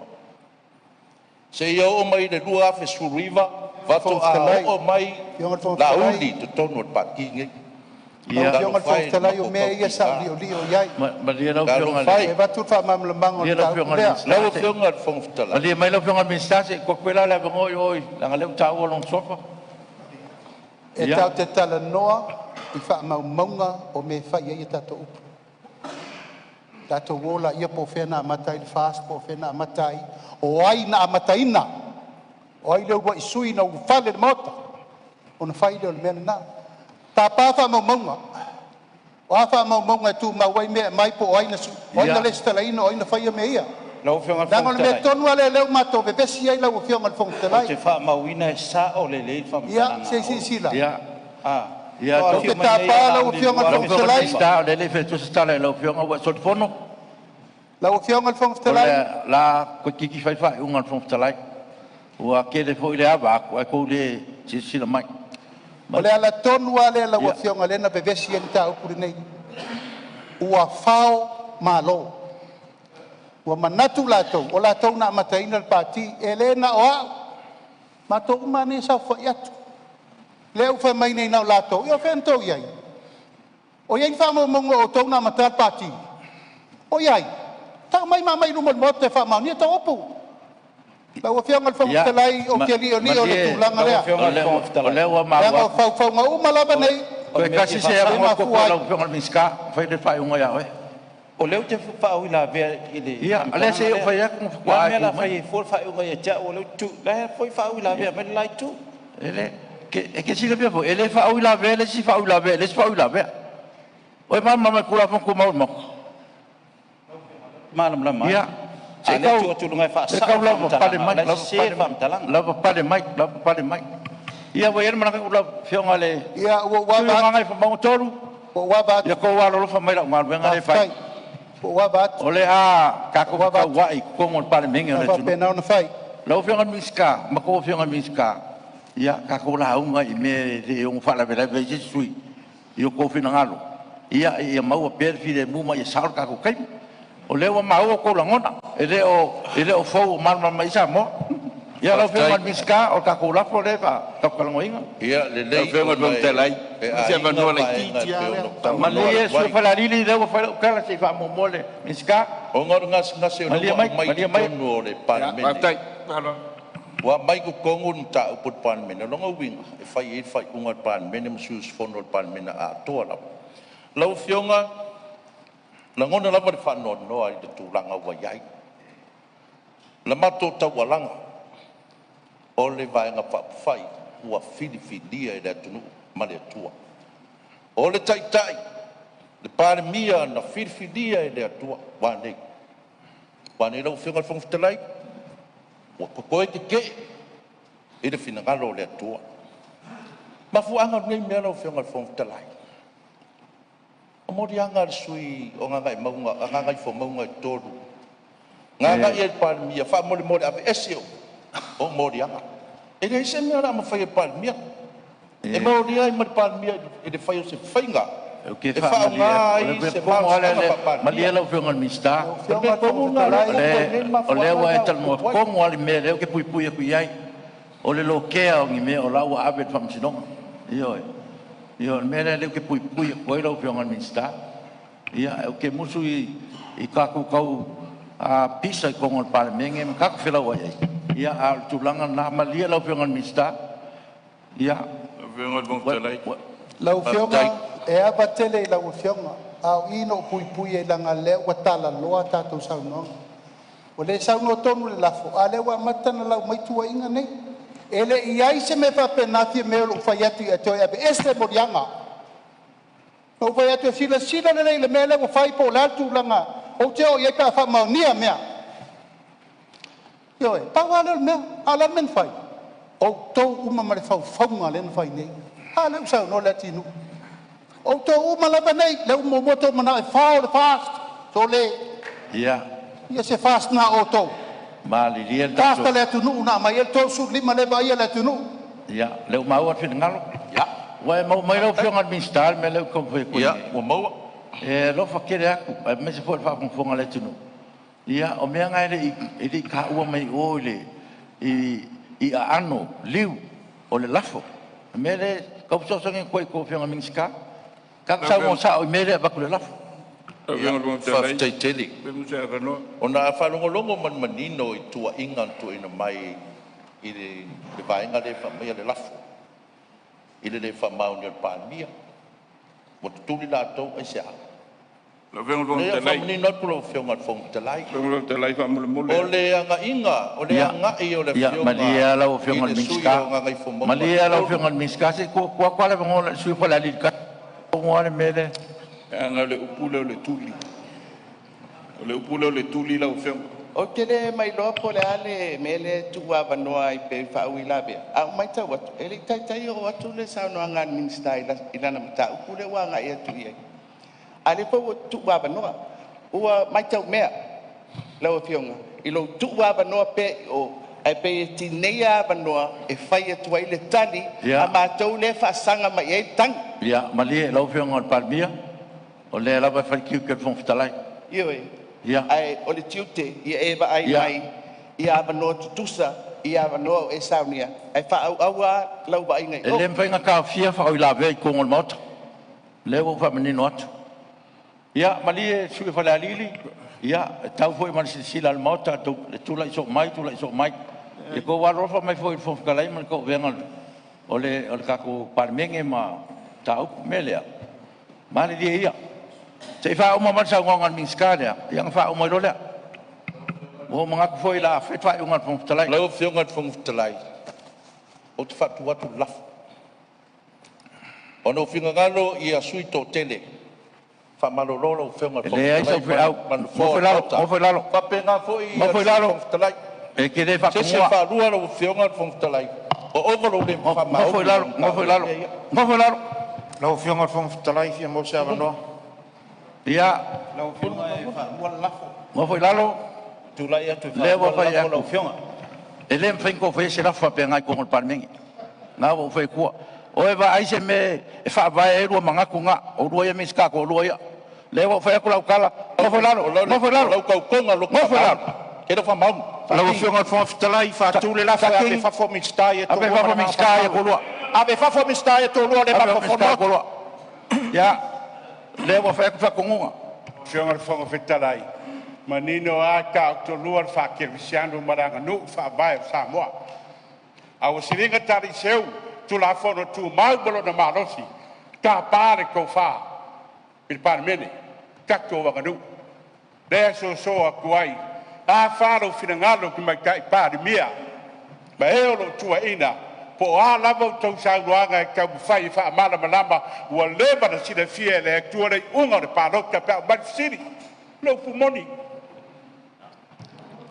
seia oo mai i le 2019 Fofoga faatoa Fetalai, oo mai Afioga i le Fofoga Fetalai, Laauli i totonu o le Pati lenei. Lau Afioga i le Fofoga Fetalai, o mea ia sa ou liolio i ai. Malie lau Afioga i le E avatu le faamalamalamaga o le Malie lau mataupu Afioga i le lea. Minisita. Malie mai lau Afioga i le Minisita se i tuu atu pea la le avanoa i o leaga o lea ua taua lona suafa. E tatou te talanoa i faamaumauga o mea e fai ai a tatou upu. Tatou o laia po o fea na amata ai le FAST po o fea na amata ai, o ai na amataina, o ai le uluai sui na ulufale i le Maota ona fai lea o le mea lena. Tapa faamaumauga. O a faamaumauga e tumau ai mea e aumai po o ai na resitalaina, o ai na faia mea ia. Lau Afioga i le Leaga o Fofoga le mea Fetalai, tonu lava lea o lea ua matou vevesi ai lau Afioga i le Fofoga ou Fetalai. te faamauina e sao lelei le Ia faamatalaga se i a Olo. silasila. Na Ou afio te mai nei tapa lau Laauli i le Afioga i le Lau Fofoga Afioga i le Fetalai. 2009. Minisita, o lea e le i fai atua se tala i lau Afioga, ua e solifono. Lau Afioga i le Fofoga O Fetalai, le a toeititi fai le faaiuga a le Fofoga Fetalai. Ua tele foi le ava atu ae tou le silasila mai. O le ala tonu lava lea lau Afioga lea na vevesi ai le mataupu lenei, ua fao malo. Ua manatu latou o latou na amataina le Pati. E le na o au, matou uma lava nei e saofafai atu. Lea ua fai mai nei na o latou, ia o fea na outou i ai? O i ai ni faamaumauga o outou na amataina le Pati? O i ai? Tau mai ma aumai i luma o le Maota e faamaonia tou upu. Lau Afioga i le Fofoga Fetalai, ou te liolio i le Malie tulaga Lau lea, Afioga i le Fofoga o Fetalai, lea ua leaga maua o atu. faufauga uma lava o nei o le Toe mea e tasi fia se e faasao. avanoa tuu atu mafua i ai. lau Afioga i le Minisita ona fai lea o le faaiuga ia oe. O lea ou te faauilavea i le Ia, o lea faamatalaga se i ou lea. fai atu ona O le a faatoa le e mea o le tu a mai. fai ai fua le faaiuga ia te au o lea ou te tu, la e foi faauilavea mai le la itu. E le, e te silafia foi, e le faauilavea le isi faauilavea i le isi faauilavea. O e malamalama i Tulafono Tumau a le Maota? Malamalama ai. Ia, A se o i lea e tau, tu atu i luga e se i tau faasao le lavapapale faamatalaga, o mai, la e sese le lavapapale mai, faamatalaga. lavapapale mai, lavapapale mai. Ia, ua i ai le manatu lau Afioga i le Ia, ua ou sui ava usufono o atu, Gagaifomauga 3, ua ou ava atu, ia outou alolofa mai i lau galuega lea e fai. faafetai, ua ou ava atu, O le a tatou ua ou ava atu, fetauai i totonu o le Palemene o o le le a atunuu. faapena ona fai. Lau Afioga i le Minisita, ma tou Afioga i Minisita, ia tatou lauga i mea e le ono faalavelave ai se isi sui usufono i o outou finagalo, ia maua pea le filemu ma ia sao le tatou taimi. O lea ua maua outou lagona, e le o fou ua malamalama i ai Samoa. Ia lau Afioga i le Minisita, o le tatou lafo lea tatou te talanoaina. Ia Lau lelei Afioga i le ona Fofoga Fetalai, e se aiga avanoa vaega laitiiti e lava pei lea. ona ou talanoa Malie le atu sui usufono ai, mo Falealili, lea ua fai lau tala se i faamuamua le Minisita. ona o le gasegase o lea Malie ua mai, aumai i malie mai. totonu o le Ia, Palemene, faafetai. Faaaloalo. ua aumai i totonu le mataupu a le Palemene. O lona uiga, e fai i ai le faaiuga a le Palemene ma sui usufono o le Palemene atoa lava. Lau Afioga, lagona lava le faanoanoa i le tulaga ua i ai la matou taualaga o le Vaega Faaupufai ua filifilia e le atunuu ma le Atua. O le Taitai, le Palemia na filifilia e le Atua ua a nei? Ua a nei lau Afioga i le Fofoga Fetalai? Ua toe tetee i le finagalo o le Atua. Mafuaaga o lenei mea lau Afioga i le Fofoga Fetalai, o moliaga a le sui usufono o Gagaifomauga 3 na agai ai i le Palemia, faamolemole aveese ou moliaga. E leai se mea o le a mafai e le Palemia. E molia ai ma le Palemia i le fai o se faiga Ou te e faamalie faaaoga atu, o le ai mea se pono lava malosiaga lea, malie faa-Palemia. lau Afioga i le Minisita. Lau O le Afioga mea i le tonu Fofoga lena o lea O ua Fetalai, tupu ai nei le lea mafuaaga ua e lena ua talanoa tupu ai. tonu lava i le mea lea ou te puipui atu i ai, o le lokea o ni mea o la ua ave i le Faamasinoga. Ioe. Ioe, o le mea lea ou te puipui atu ai lau Afioga i le Minisita. Ia, ou te musu i tatou tau pisa i totonu o le Palemene ma tatou felauai ai, ia a o le tulaga lena. Malie lau Afioga i le Minisita, ia Lau Afioga i le Fofoga Fetalai. lau Faafetai. Afioga e ava tele i lau Afioga, a o i na ou puipui ai leaga o lea ua talaloa a tatou saunoaga. Ua le saunoa tonu i le lafo, a o lea ua amata ona lau mai tuuaiga nei. E le i i ai se mea faapena Fiame o lou fai atu ia te oe e aveese moliaga. Na ou fai atu e silasila lelei i le mea lea ua fai po o le a le tulaga ou te oo i ai pe a faamaonia mea. Ioe, pau lava lea o le mea. A o le a le mea na fai? Outou uma ma le faufauga lea na fai nei. A lea ua saunoa Leatinuu. Outou uma lava nei, lea ua muamua outou manao e fao le FAST. Sole, Ia, ia se FAST na a outou. malilie le FAST tatou a le atunuu na aumai ai le 35 lea e vaaia le atunuu. Ia, lea ua maua le finagalo. Ua e maua mai lau Faafetai. Afioga i le Minisita le mea lea ou te taumafai atu ai Ia, nei? ua maua. E alofa tele atu, aemaise foi o le faafogafoga a le atunuu. Ia, o mea na e le i taua mai o i aano liu o le lafo. O le mea lea e tau fesoasoani atu ai i a outou Afioga i Minisita. Tatou saunoa sao i mea lea e avatu i le lafo. Faafetai tele. Ona a faalogologo ma le manino i tuuaiga na tuuaina mai i le vaega lea e faamaia le lafo i le le faamaoni o le Palemia, ua tutuli latou aisea? Leai, e faamanino atu lau Afioga i le Fofoga Fetalai, o le agaiga, o le agai o le Ia Afioga malie lau i Afioga i le le sui Minisita. usufono o Gagaifomauga Malie lau 3. Afioga i le Minisita, se i tuu atu lava le avanoa i le sui usufono o Falealili 1. le mea lea. Leaga o le upu lea o le tuli. O le upu lea o le tuli lau Afioga. Ou te le mailoa po o le a le mea lea e tuuavanoa ai pei e faauilavea, ae ua matau atu e le i taitai oo atu le saunoaga a le Minisita i lana mataupu lea ua agai atu i ai, a o lea foi ua tuuavanoa. Ua matau mea lau Afioga i lou tuuavanoa pea i o, ae pei e tineia avanoa e fai atu ai le tali a matou lea e faasaga mai i ai le tagi. Ia malie lau Afioga i le Palemia, o lea lava e fai le tiute o le Fofoga Fetalai. Ioe. Ia. Ae o le tiute ia e vaai mai i avanoa tutusa i avanoa o e saunia ae faaauau lava lau vaaiga i E o. le mafai ona taofia faauilavea i totonu o le Maota. O lea ua ou faamanino atu. Ia malie le sui usufono mo Falealili, ia e tau foi ma le silasila a le Maota le tulai soo mai tulai soo mai. Ia outou alolofa mai foi i le Fofoga Fetalai ma le tauavega o le tatou Palemene ma mataupu. O le mea lea, malilie ia se i faauma mai le saunoaga a le Minisita lea ona faauma ai loa lea. Ua ou manatu foi o le a fai le faaiuga a le Fofoga Fetalai. Lau Afioga i le Fofoga Fetalai, ou te faatu atu le lafo, Ona ua finagalo ia sui usufono toatele, faamalolo lau Afioga i le E Fofoga leai sau Fetalai feau. ma le Nofoa Nofo o i le lalo, Maota. nofo i lalo, E faapena foi nofo le i Sui lalo. Fofoga Fetalai. E te le O se isi e faatonuina. faalua lau Afioga i le Fofoga Fetalai, ua ova lou le Nofo faamaoni i i lau lalo, nofo i mataupu. lalo, nofo i lalo. Lau Afioga i le Fofoga Fetalai e fia maua se avanoa. Ia, Lau Afioga e faalua le lafo. Nofo i lalo. Tulai atu e Lea faalua ua le fai lafo lau atu. Afioga. E le mafai ona outou faia se lafo faapena i totonu o le Palemene. Lena ua ou fai atua. O e vaai se mea e faavae ai lua manatu na, o oulua ia Minisita e toalua ia. Lea ua ou fai atu lau tala, nofo i lalo, O lau, nofo i o lalo, lau tautoga loto nofo i faamaoni. lalo. E te le o faamaoni. Lau Faati, Afioga i le Fofoga Fetalai, faatu le lafo, E ave i sakini, fafo Minisita ia e ave i toalua ma fafo le agaga Minisita ia faaaloalo. toalua. Ave i fafo Minisita ia e toalua o lea e Ave i fafo mafaufau le Minisita ia Maota. toalua. Ia, lea ua fai atu le faatonuga. Afioga i le Fofoga Fetalai, manino lava e taotolua le faakerisiano ma le aganuu i faavae o Samoa. A ua siliga taliseu Tulafono Tumau ma lona malosi, tapa le tofa i le Palemene, tatou aganuu. Lea e soso atu ai, a fa lou finagalo Tamaitai Palemia ma e o lo o tuuaiina, po o a lava a outou saunoaga e taumafai e faamalamalama, ua leva ona silafia e le Atua le iuga o le palota pe a aumai le fesili. O le upu moni,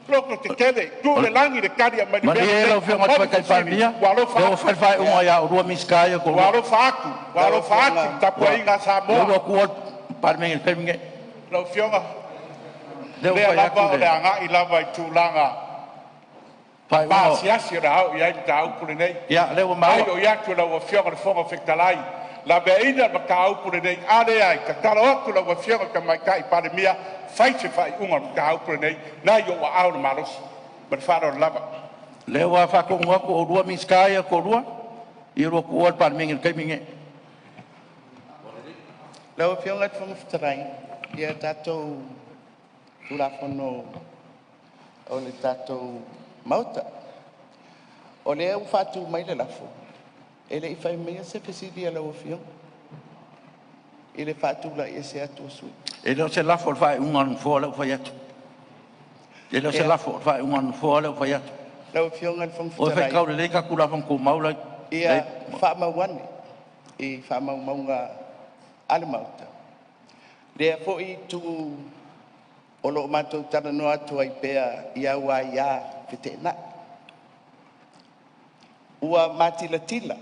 lototetele, tuu i le lagi le tali e aumai i le mea Malie lenei. lau Afioga i le Aumai le Tamaitai fesili, Palemia, ua alofa lea ua atu, fai le faaiuga Ia, ia oulua Minisita ia e ua toalua. alofa atu, ua lau alofa atu i Afioga le Ua tapuaiga a lea Samoa. ua tuua le Palemene i le taimi lenei. Lau Afioga, Lea ua lea fai lava atu o le le agai lava i tulaga faaiuga. pasiasi o le a oo i ai le mataupu lenei. Ia, lea ua Ai maua. o i atu lau Afioga i le Fofoga Fetalai, laveaiina le mataupu lenei. A leai, tatalo atu lau Afioga i le Tamaitai Palemia, fai se faaiuga o le mataupu lenei, na i ou aao le malosi. Ma le faaaloalo lava. Lea ua faatonu atu o oulua Minisita ia e toalua, ia oulua tuua le Palemene i le taimi lenei. Lau Afioga i le Fofoga Fetalai, ia tatou Tulafono o le tatou Maota, o lea ua faatu mai le lafo, e le i fai maia se fesili a lau Afioga i le faatulaiese atu o sui usufono. E le o se lafo o le faaiuga a le Nofoa lea ua fai atu. E le o se Ia, lafo o le faaiuga a le Nofoa lea ua fai atu. lau Afioga i le Fofoga O e Fetalai, faitau lelei tatou Tulafono Tumau la ia faamau ane i faamaumauga a le Maota lea foi itu o lo o matou talanoa atu ai pea i au aia feteenai. Ua matilatila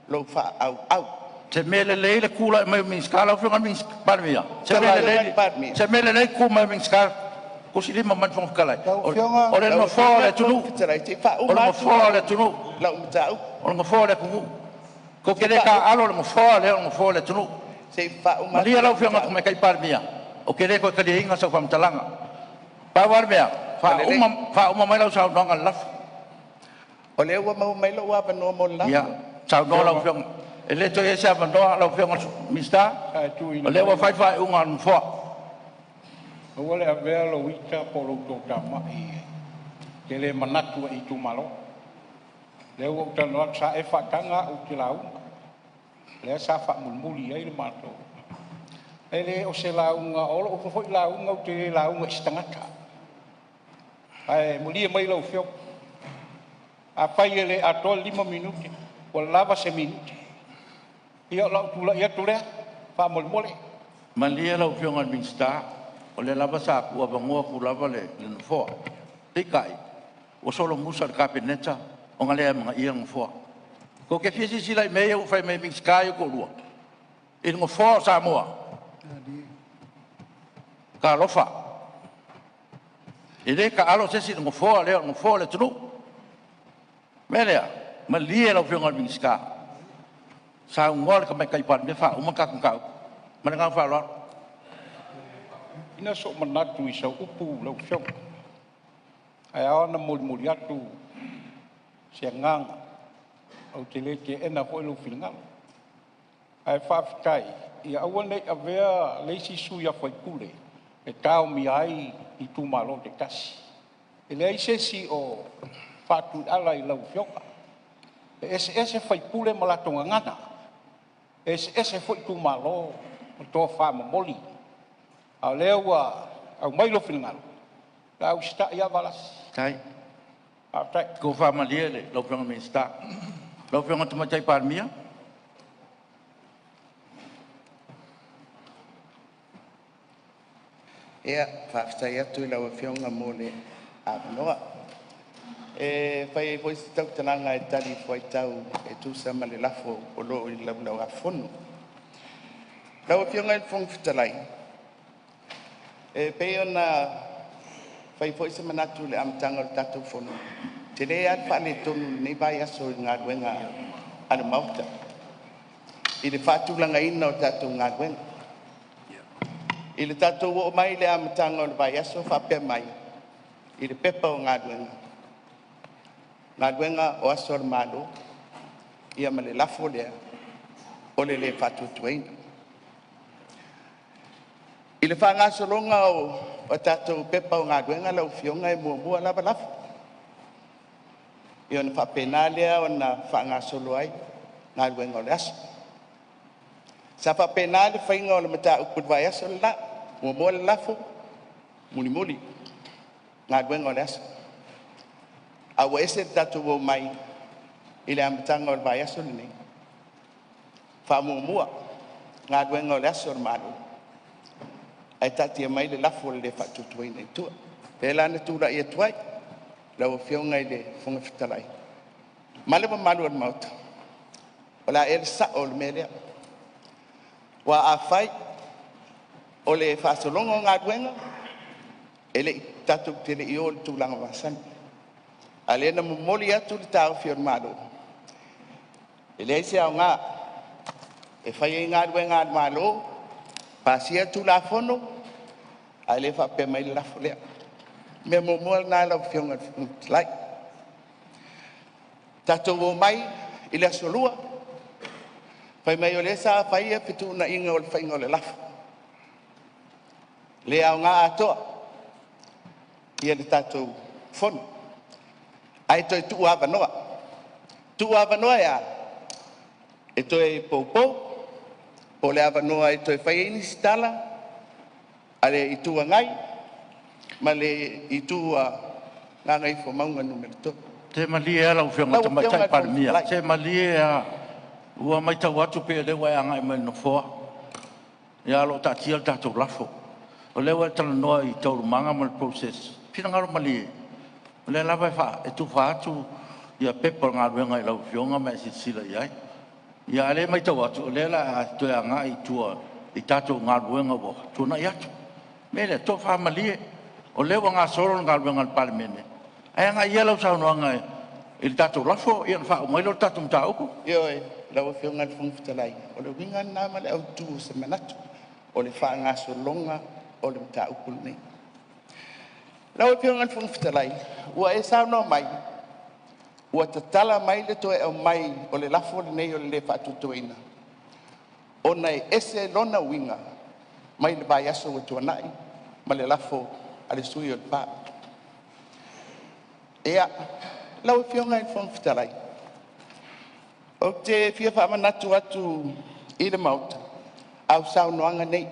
lou faaauau. Se mea lelei le tulai mai o Minisita. Lau Afioga i le Palemia, se Lau mea Afioga i lelei, le Palemia, se mea lelei le tu mai o Minisita tusilima mai le Fofoga Fetalai. Lau Afioga, O le lau Nofoa o Afioga le i le Fofoga atunuu, Fetalai, se i o le faauma atu Nofoa o le lau, atunuu, lau mataupu. o le Nofoa o le atunuu. Tou Se te i le faauma, taaalo i le Nofoa lea o le Nofoa o le atunuu. se i faauma Malie atu lau lau Afioga i le mataupu. Tamaitai Palemia, ou te le toe taliaina sau faamatalaga. Pau lava le mea, Ua lelei. faauma mai lau saunoaga i le lafo. O lea ua maua mai lou avanoa mo le Ia, lafo. saunoa lau Afioga. E le toe i ai se avanoa lau Afioga i le Minisita, o lea ua fai le faaiuga a le Nofoa. Aua le avea lou ita po o lou toatamai e te le manatu ai i itumalo. O lea ua ou talanoa atu, sa e faataga au ou te lauga, lea sa faamulimuli i ai le matou. E le o se lauga, o lou foi lauga ou te le lauga i se tagata. Ae malie mai lau Afioga, afai e le atoa le 5 minute, ua lava se minute. Ia o lou tulai atu lea faamolemole. Malie lau Afioga i le Minisita, o lea lava sa tuuavanoa atu lava le Nofoa. Peitai, ua solomusa i le Kapeneta ona le amanaia le Nofoa. Tou te fia silasila i mea ia ua fai mai e Minisita ia e toalua i le Nofoa o Samoa? Talofa! E le taalo se isi i le Nofoa lea o le Nofoa o le atunuu. O le mea lea, malie lau Afioga i le Minisita, saunoa le Tamaitai Palemia faauma le tatou mataupu. Ma le agaga faaaloalo. Ina se i manatu i sau upu lau Afioga, ae ao ona molimoli atu se agaga, ou te le teena foi lou finagalo. Ae faafetai, ia aua ne i avea le isi sui usufono e taomia ai itumalo taitasi. E leai se isi o faatuiala i lau Afioga. E eseese sui usufono ma latou gagana, e eseese foi itumalo ma tofamomoli. A o lea ua aumai lou finagalo, o le a usitai lava Valasi. Faafetai. Faafetai. Tofa malie lau Afioga i le Minisita. Lau Afioga i le Tamaitai Palemia. Ia, faafetai atu i lau Afioga mo le avanoa. E fai ai foi se tautalaga e talifuaitau e tusa ma le lafo o lo o i le Laulau a Fono. Lau Afioga i le Fofoga Fetalai, e pei ona fai foi se manatu i le amataga o le tatou fono, e tele lava le faaletonu i lenei vaiaso i le galuega a le Maota i le faatulagaina o tatou galuega. I le tatou oo mai i le amataga o le vaiaso o faapea mai i le Pepa o Galuega, Galuega o Aso a le Malo, ia ma le lafo lea o le lē Faatuatuaina. I le faagasologa o a tatou Pepa o Galuega lau Afioga e muamua lava lafo, ia ona faapena lea ona faagasolo ai galuega o le aso. Sa faapena le faiga o le mataupu i le vaiaso le la, muamua le lafo, mulimuli galuega o le aso. A ua ese le tatou omai i le amataga o le vaiaso lenei, faamuamua galuega o le aso a le Malo ae taatia mai le lafo o le lē Faatuatuaina i tua. O lea la na tulai atu ai lau Afioga i le Fofoga Fetalai ma le mamalu o le Maota, o le a ea le sao o le mea lea? Aua afai o le faasologa o galuega, e le i tatou te le i oo i le tulaga masani, a o lea na momoli atu le taofi o le Malo, e leai se aoga e fai ai galuega a le Malo, pasia Tulafono ae le faapea mai le lafo lea. O le mea muamua lena lau Afioga i le Fofoga Fetalai. Tatou omai i le aso Lua, fai mai o lea sa fai ia fetuunaiga o le faiga o le lafo, le aoga atoa ia le tatou fono ae toe tuu avanoa. Tuu avanoa e a? E toe poupou po o le avanoa e toe fai ai nisi tala a le Itu Agai ma le Itu a Gagaifomauga 3. Se malie lava lau Afioga i le Lau Afioga Tamaitai i le Fofoga Palemia, Fetalai. se malie lava, ua matau atu pei o lea ua e agai mai i le Nofoa, ae o lo o taatia le tatou lafo. O lea ua e talanoa i taualumaga ma le process, finagalo malie, o lea lava e tufa atu pepa o le galuega i lau Afioga ma e silasila i ai. A o lea e matau atu, o lea o le a toe agai i tua i tatou galuega ua tuanai atu. O le mea lea, tofa malie, o lea ua gasolo le galuega a le Palemene, ae agai ia lau saunoaga i le tatou lafo ona faauma ai lea o le tatou mataupu. Ioe, lau Afioga i le Fofoga Fetalai, o le uiga lena ma le autu o se manatu, o le faagasologa o le mataupu lenei. Lau Afioga i le Fofoga Fetalai, ua e saunoa mai Ua tatala mai le toe aumai o le lafo lenei o le lē Faatuatuaina, ona e ese lona uiga mai le vaiaso ua tuanai ma le lafo a le sui usufono o Lepa. Ia, lau Afioga i le Fofoga Fetalai, ou te fia faamanatu atu i le Maota au saunoaga nei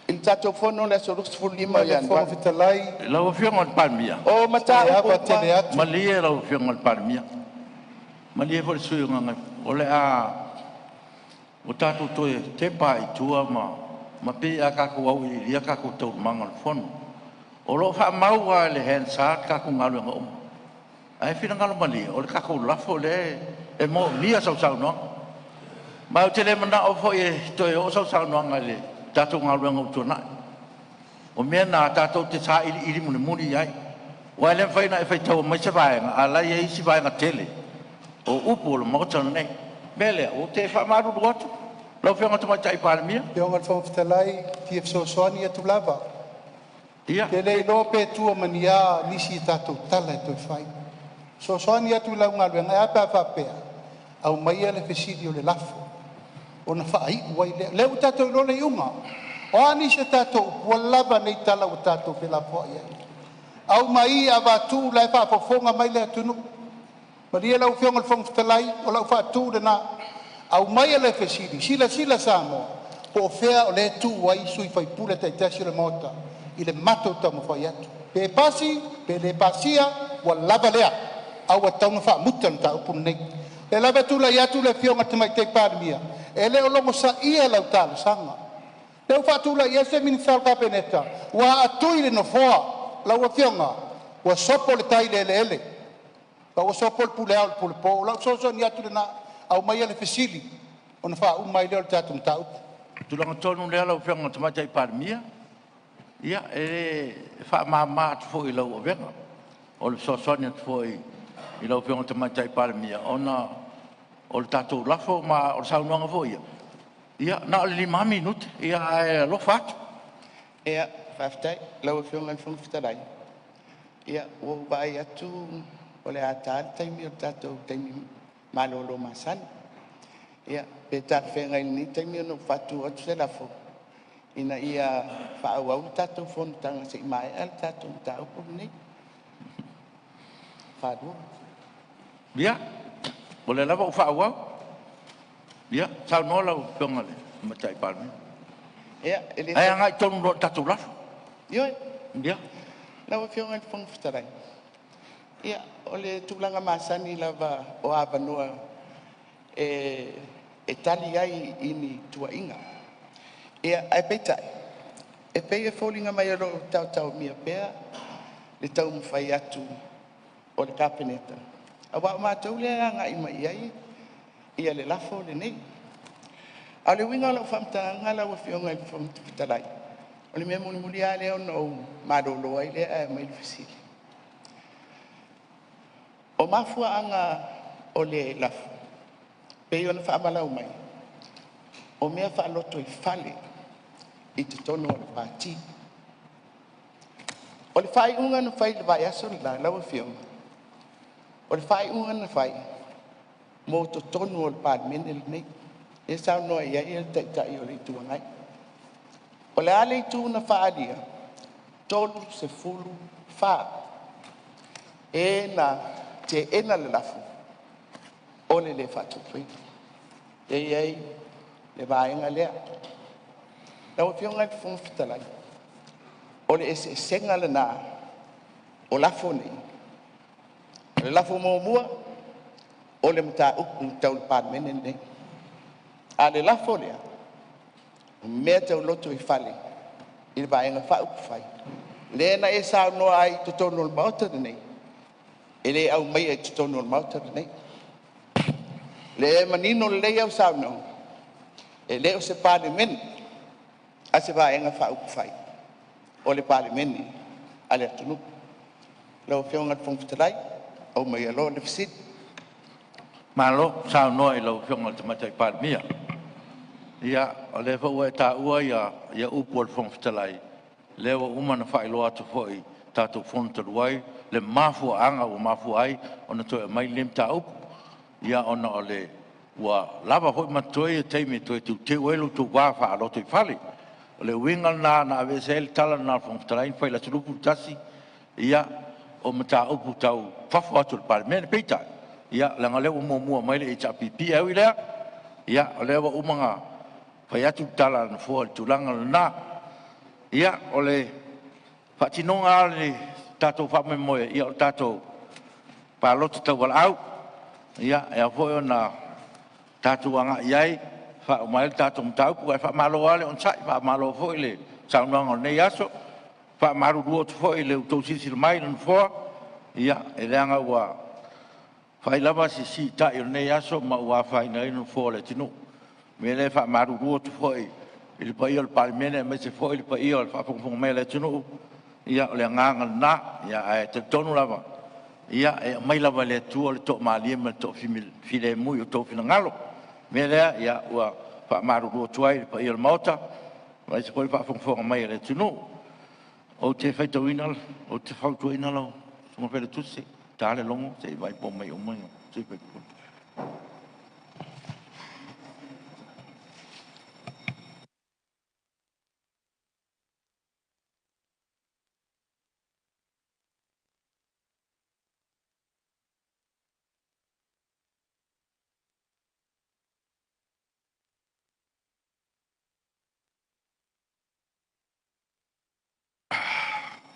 i le tatou fono i le aso 25 o le Fofoga Ianuari. Fetalai, Lau Afioga i le Palemia, O se mataupu ava tele uma atu. Malie lau Afioga i le Palemia, malie foi le sui usufono o Gagaifomauga. O le a ua tatou toe tepa lava i tua ma pei a tatou auiliilia tatou taualumaga o le Fono. O lo o faamau lava i le Hansard tatou galuega uma. Ae finagalo malie, o le tatou lafo lea e moomia sau saunoaga. Ma ou te le manao foi e toe oo sau saunoaga i le tatou galuega ua tuanai. O mea na tatou te sailiili mulimuli i ai, aua e le mafai ona e faitaua mai se vaega a o la e i ai isi vaega tele o upu o le Maota lenei. O le mea lea, ou te faamalulu atu lau Afioga i le Tamaitai Palemia. Lau Afioga i le Fofoga Fetalai, e fia fesoasoani atu lava. Ia, Ou te le iloa pe tua ma ni a nisi a tatou tala e toe fai. E fesoasoani atu i lau galuega, e a pe a faapea, aumaia le fesili o le lafo ona faaiu ai lea. O lea ua tatou iloa le iuga. O a nisi a tatou upu, ua lava nei tala ua tatou felafoai ai. Aumai avatu o la e faafofoga mai le atunuu. Malie lau Afioga i le Fofoga Fetalai, o lau faatu lena, aumaia le fesili, silasila Samoa po o fea o lea e tuu ai sui usufono taitasi o le Maota i le matou taumafai atu. Pe pasi, pe le pasia, ua lava lea, ae ua tatau ona faamuta le mataupu lenei. O lea lava e tulai atu le Afioga i le Tamaitai Palemia, e le o logosaia lau talosaga. O lea ua faatulai ese Minisita o le Kapeneta ua a'atui le Nofoa. Lau Afioga, ua sopo le tai i le eleele, a ua sopo le pule ao i le pule po. O lau fesoasoani atu lena, aumaia le fesili ona faauma ai lea o le tatou mataupu. O le tulaga tonu lea lau Afioga i le Tamaitai Palemia, ia, e faamama atu foi i lau avega. O le fesoasoani atu foi i lau Afioga i le Tamaitai Palemia, ona o le tatou lafo ma o le saunoaga foi ia, ia na o le 5 lava minute, ae alofa atu. Ia, faafetai i lau Afioga i le Fofoga Fetalai. Ia, ua ou vaai atu o le a ta le taimi o le tatou taimi malolo masani. Ia, pe talafeagai i lenei taimi ona ou faatu atu se lafo, Ina ia faaauau le tatou fonotaga seia maea le tatou mataupu lenei. Ia, o lea lava ua faaauau. Ia, saunoa lau Afioga i le Tamaitai Palemia. Ia, e le Ae agai tonu loa i le tatou lafo. Ioe, Ia. lau Afioga i le Fofoga Fetalai, ia, o le tulaga masani lava o avanoa e tali ai i ni tuuaiga. Ia, ae peitai, e pei e foliga mai o lo o taotaomia pea le taumafai atu o le Kapeneta, aua o matou lea e agai mai i ai le lafo lenei. A o le uiga o lau faamatalaga lau Afioga i le Fofoga Fetalai, o le mea mulimuli lava lea ona ou malolo ai lea ae aumai le fesili. O mafuaaga o le lafo, pei ona faamalau mai, o mea faalotoifale i totonu o le Pati. O le faaiuga na fai i le vaiaso le la lau Afioga, o le faaiuga na fai mo totonu o le Palemene lenei, lea e saunoa i ai le Taitai o le Itu Agai. O le a le itu na faaalia? 34 e na teena le lafo o le lē Faatuatuaina. Lea e i ai le vaega lea. Lau Afioga i le Fofoga Fetalai, o le eseesega lena o lafo nei. O le lafo muamua, o le mataupu tau le Palemene lenei. A o le lafo lea, o mea tau lotoifale i le Vaega Faaupufai lea na e saunoa ai i totonu o le Maota lenei, e le aumaia i totonu o le Maota lenei. Lea e manino lelei au saunoaga, e le o se Palemene a se Vaega Faaupufai, o le Palemene a le atunuu. Lau Afioga i le Fofoga Fetalai, aumaia loa le fesili. Malo saunoa i lau Afioga i le Tamaitai Palemia. Ia, o lea foi ua e taua upu a le Fofoga Fetalai, lea ua uma ona faailoa atu foi i le tatou Fono talu ai le mafuaaga ua mafua ai ona toe aumai lenei mataupu. Ia ona o le ua lava foi ma totoe taimi e toe teuteu ai lo outou va faalotoifale. O le uiga lena na aveese ai le tala lena a le Fofoga Fetalai ma fai i le aso 21, ia, o mataupu tau fafo atu o le Palemene. Peitai, ia, leaga o lea ua muamua mai le HRPP. Ae ui i lea, ia, o lea ua uma ona fai atu le tala a le Nofoa i le tulaga lena. Ia, o le faatinoga lava o le tatou faamoemoe, ia, o le tatou palota taualaau. Ia, e ao foi ona tatou agai i ai e faauma ai le tatou mataupu. Ae faamalo lava le onosai, faamalo foi le saunoaga o lenei aso. E faamalulu atu foi i le tou silasila mai i le Nofoa, ia, e leaga ua fai lava si siita'i o lenei aso ma ua afaina ai le Nofoa o le atunuu. O le mea lea e faamalulu atu foi i le paia o le Palemene aemaise foi le paia o le faafogafoga mai a le atunuu, ia o le agaga lena. Ae talitonu lava, ia e aumai lava e le Atua le toamalie ma le toafilemu i o outou finagalo. O le mea lea, ia ua faamalulu atu ai i le paia o le Maota, aemaise foi le faafogafoga mai a le atunuu. Ou te faitauina, ou te fautuaina lau Susuga Failautusi, ta le logo se i vaai po o mai uma sui usufono.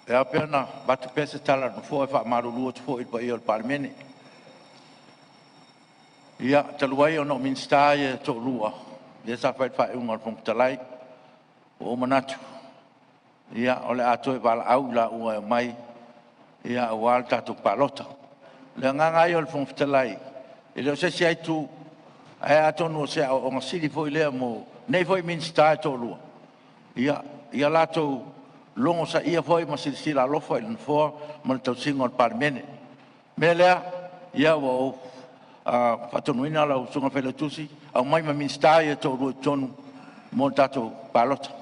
E ao pea ona avatu pea se tala a le Nofoa e faamalulu atu foi i le paia o le Palemene. Ia, talu ai ona o Minisita ia e toalua lea sa fai le faaiuga a le Fofoga Fetalai, ua ou manatu, ia, o le a toe valaau i laua e omai aua le tatou palota. O le agaga lava ia o le Fofoga Fetalai, e le o se isi lava itu, ae atonu o se aoaoga sili foi lea mo nei foi Minisita e toalua, ia latou logosaia foi ma silasila alofa i le Nofoa ma le tausiga o le Palemene. O le mea lea, ia ua ou faatonuina lau Susuga i le Failautusi, aumai ma Minisita ia e toalua i totonu mo le tatou palota.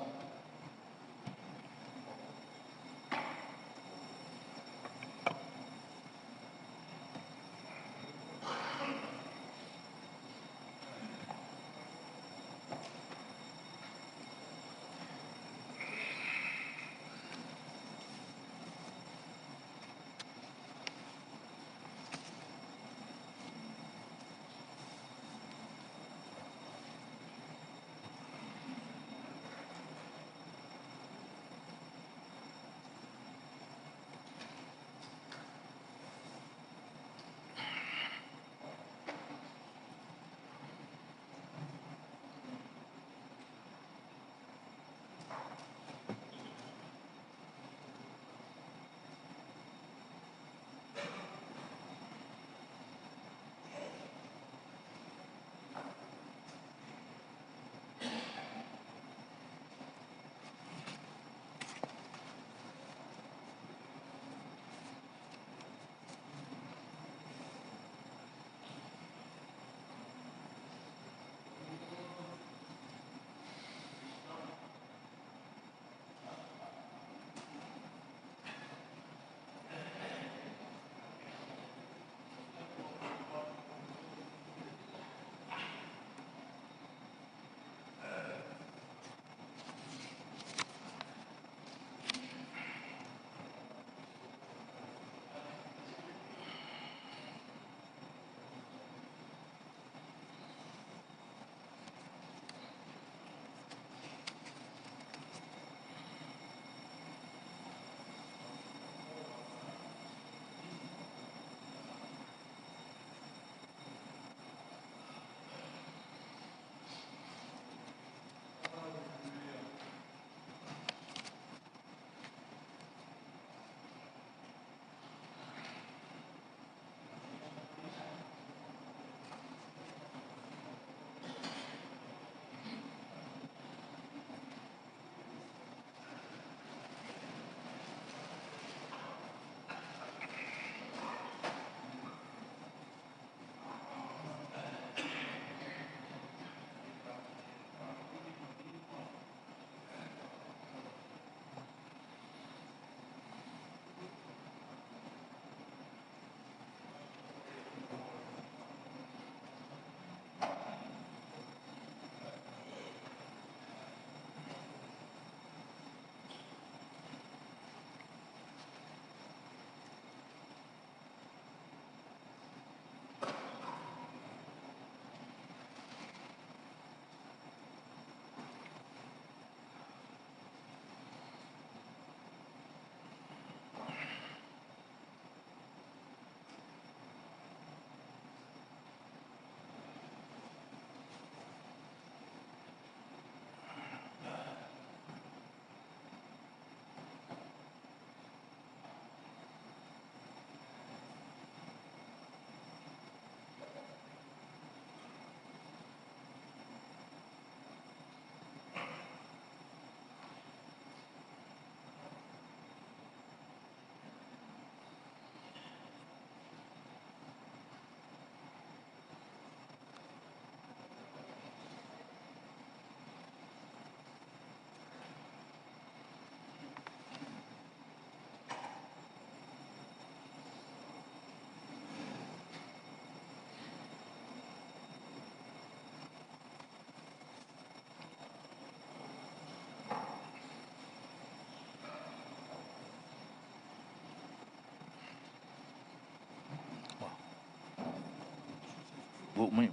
Ua uma.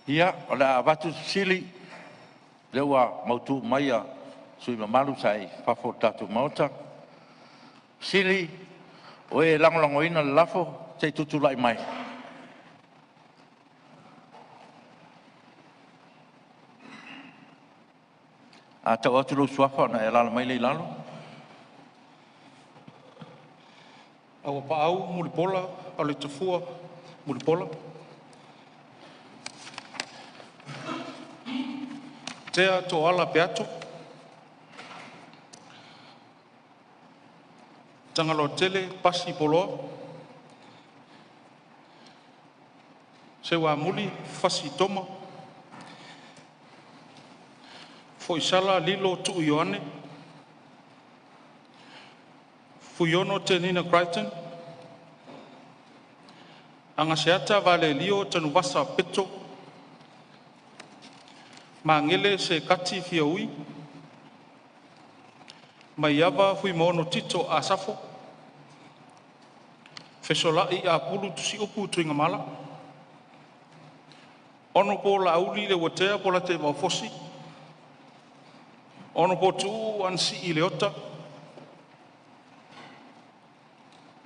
Ia, o le a avatu le fesili, lea ua mautu mai sui usufono mamalu sa i fafo o le tatou Maota. Sili o e lagolagoina le lafo, se i tutulai mai. A tau atu lou suafa ona e alaala mai lea i lalo. Auapaau Mulipola Aloitafua Mulipola. Tea Tooala Peato. Tagaloatele Pasi Poloa. Seuamuli Fasi Toma. Foisala Lilo Tuu Ioane. Fuiono Tenina Crichton. Agaseata Valelio Tanuvasa Peto. Magele Sekati Fiaui. Maiava Fuimaono Tito Asafo. Fesolai Apulu Tusiupu Tuigamala. Honorable Laauli Leuatea Polataivao Fosi. Honorable Tuuu Anasii Leota.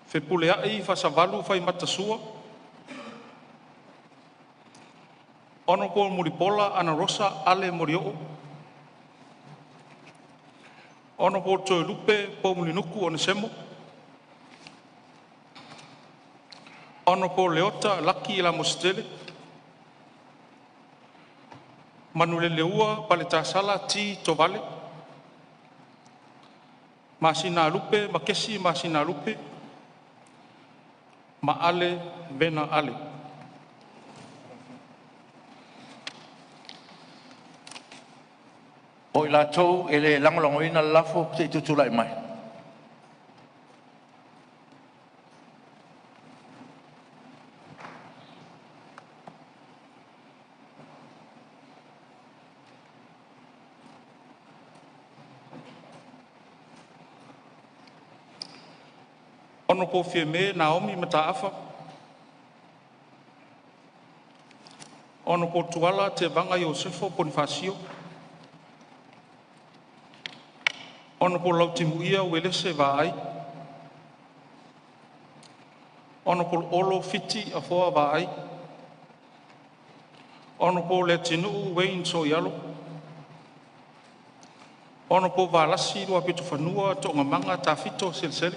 Fepuleai Faasavalu Faimata Sua. Honorable Mulipola Anarosa Ale Molioo. Honorable Toelupe Poumulinuku Onesemo. Honorable Leota Laki Lamositele. Manuleleua Paletasala T. Tovale. Masina Lupe Makesi Masina Lupe. Maale Vena Ale. O i latou e le lagolagoina le lafo, se i tutulai mai. Honorable Fiame Naomi Mataafa. Honorable Tuala Tevaga Iosefo Ponifasio. Honorable Lautimuia Uelese Vaai. Honorable Olo Fiti Afoa Vaai. Honorable Leatinuu Wayne Sooialo. Honorable Valasi Luapitofanua Toogamaga Tafito Selesele.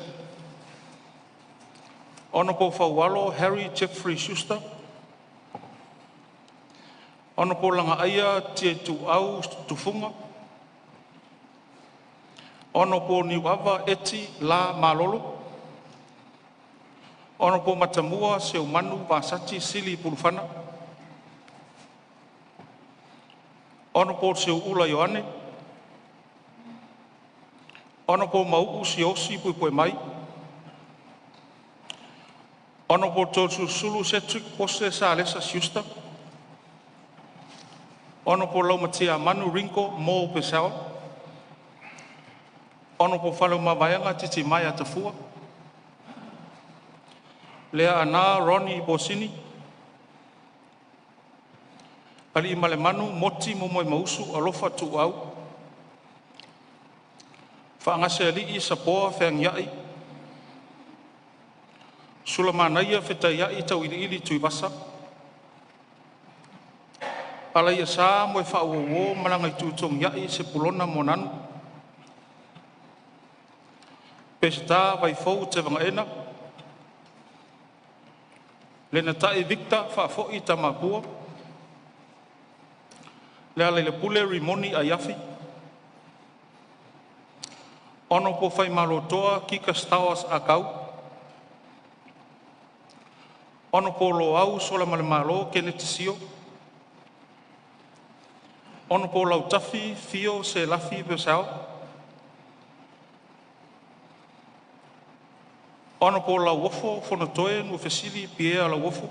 Honorable Faualo Harry Jeffrey Schuster. Honorable Lagaaia Tietuau Tufuga. Honorable Niuava Eti La Malolo. Honorable Matamua Seumanu Vasati Sili Pulufana. Honorable Seuula Ioane. Honorable Mau'u Siaosi Puepuemai. Honorable Toeolesulusulu Cedric Pose Salesa Schuster. Honorable Laumatiamanu Ringo M. Purcell. Honorable Faleomavaega Titimaea Tafua. Leaana Ronnie Bosini. Aliimalemanu Moti Momoemausu Alofa Tuuau. Faagasealii Sapoa Feagiai. Sulamanaia Fetaiai Tauiliili Tuivasa. Alaiasa Moefaauouo Malagaitutogiai Sepulona Moananu. Peseta Vaifou Tevagaena. Lenatai Victor Faafoi Tamapua. Lealailepule Rimoni Aiafi. Honorable Faimalotoa Kika Stowers Akau. Honorable Loau Solamalemalo Kenneth Sio. Honorable Lautafi Fio Selafi Purcell. Honorable Lauofo Fonotoe Nuafesili Pierre Lauofo.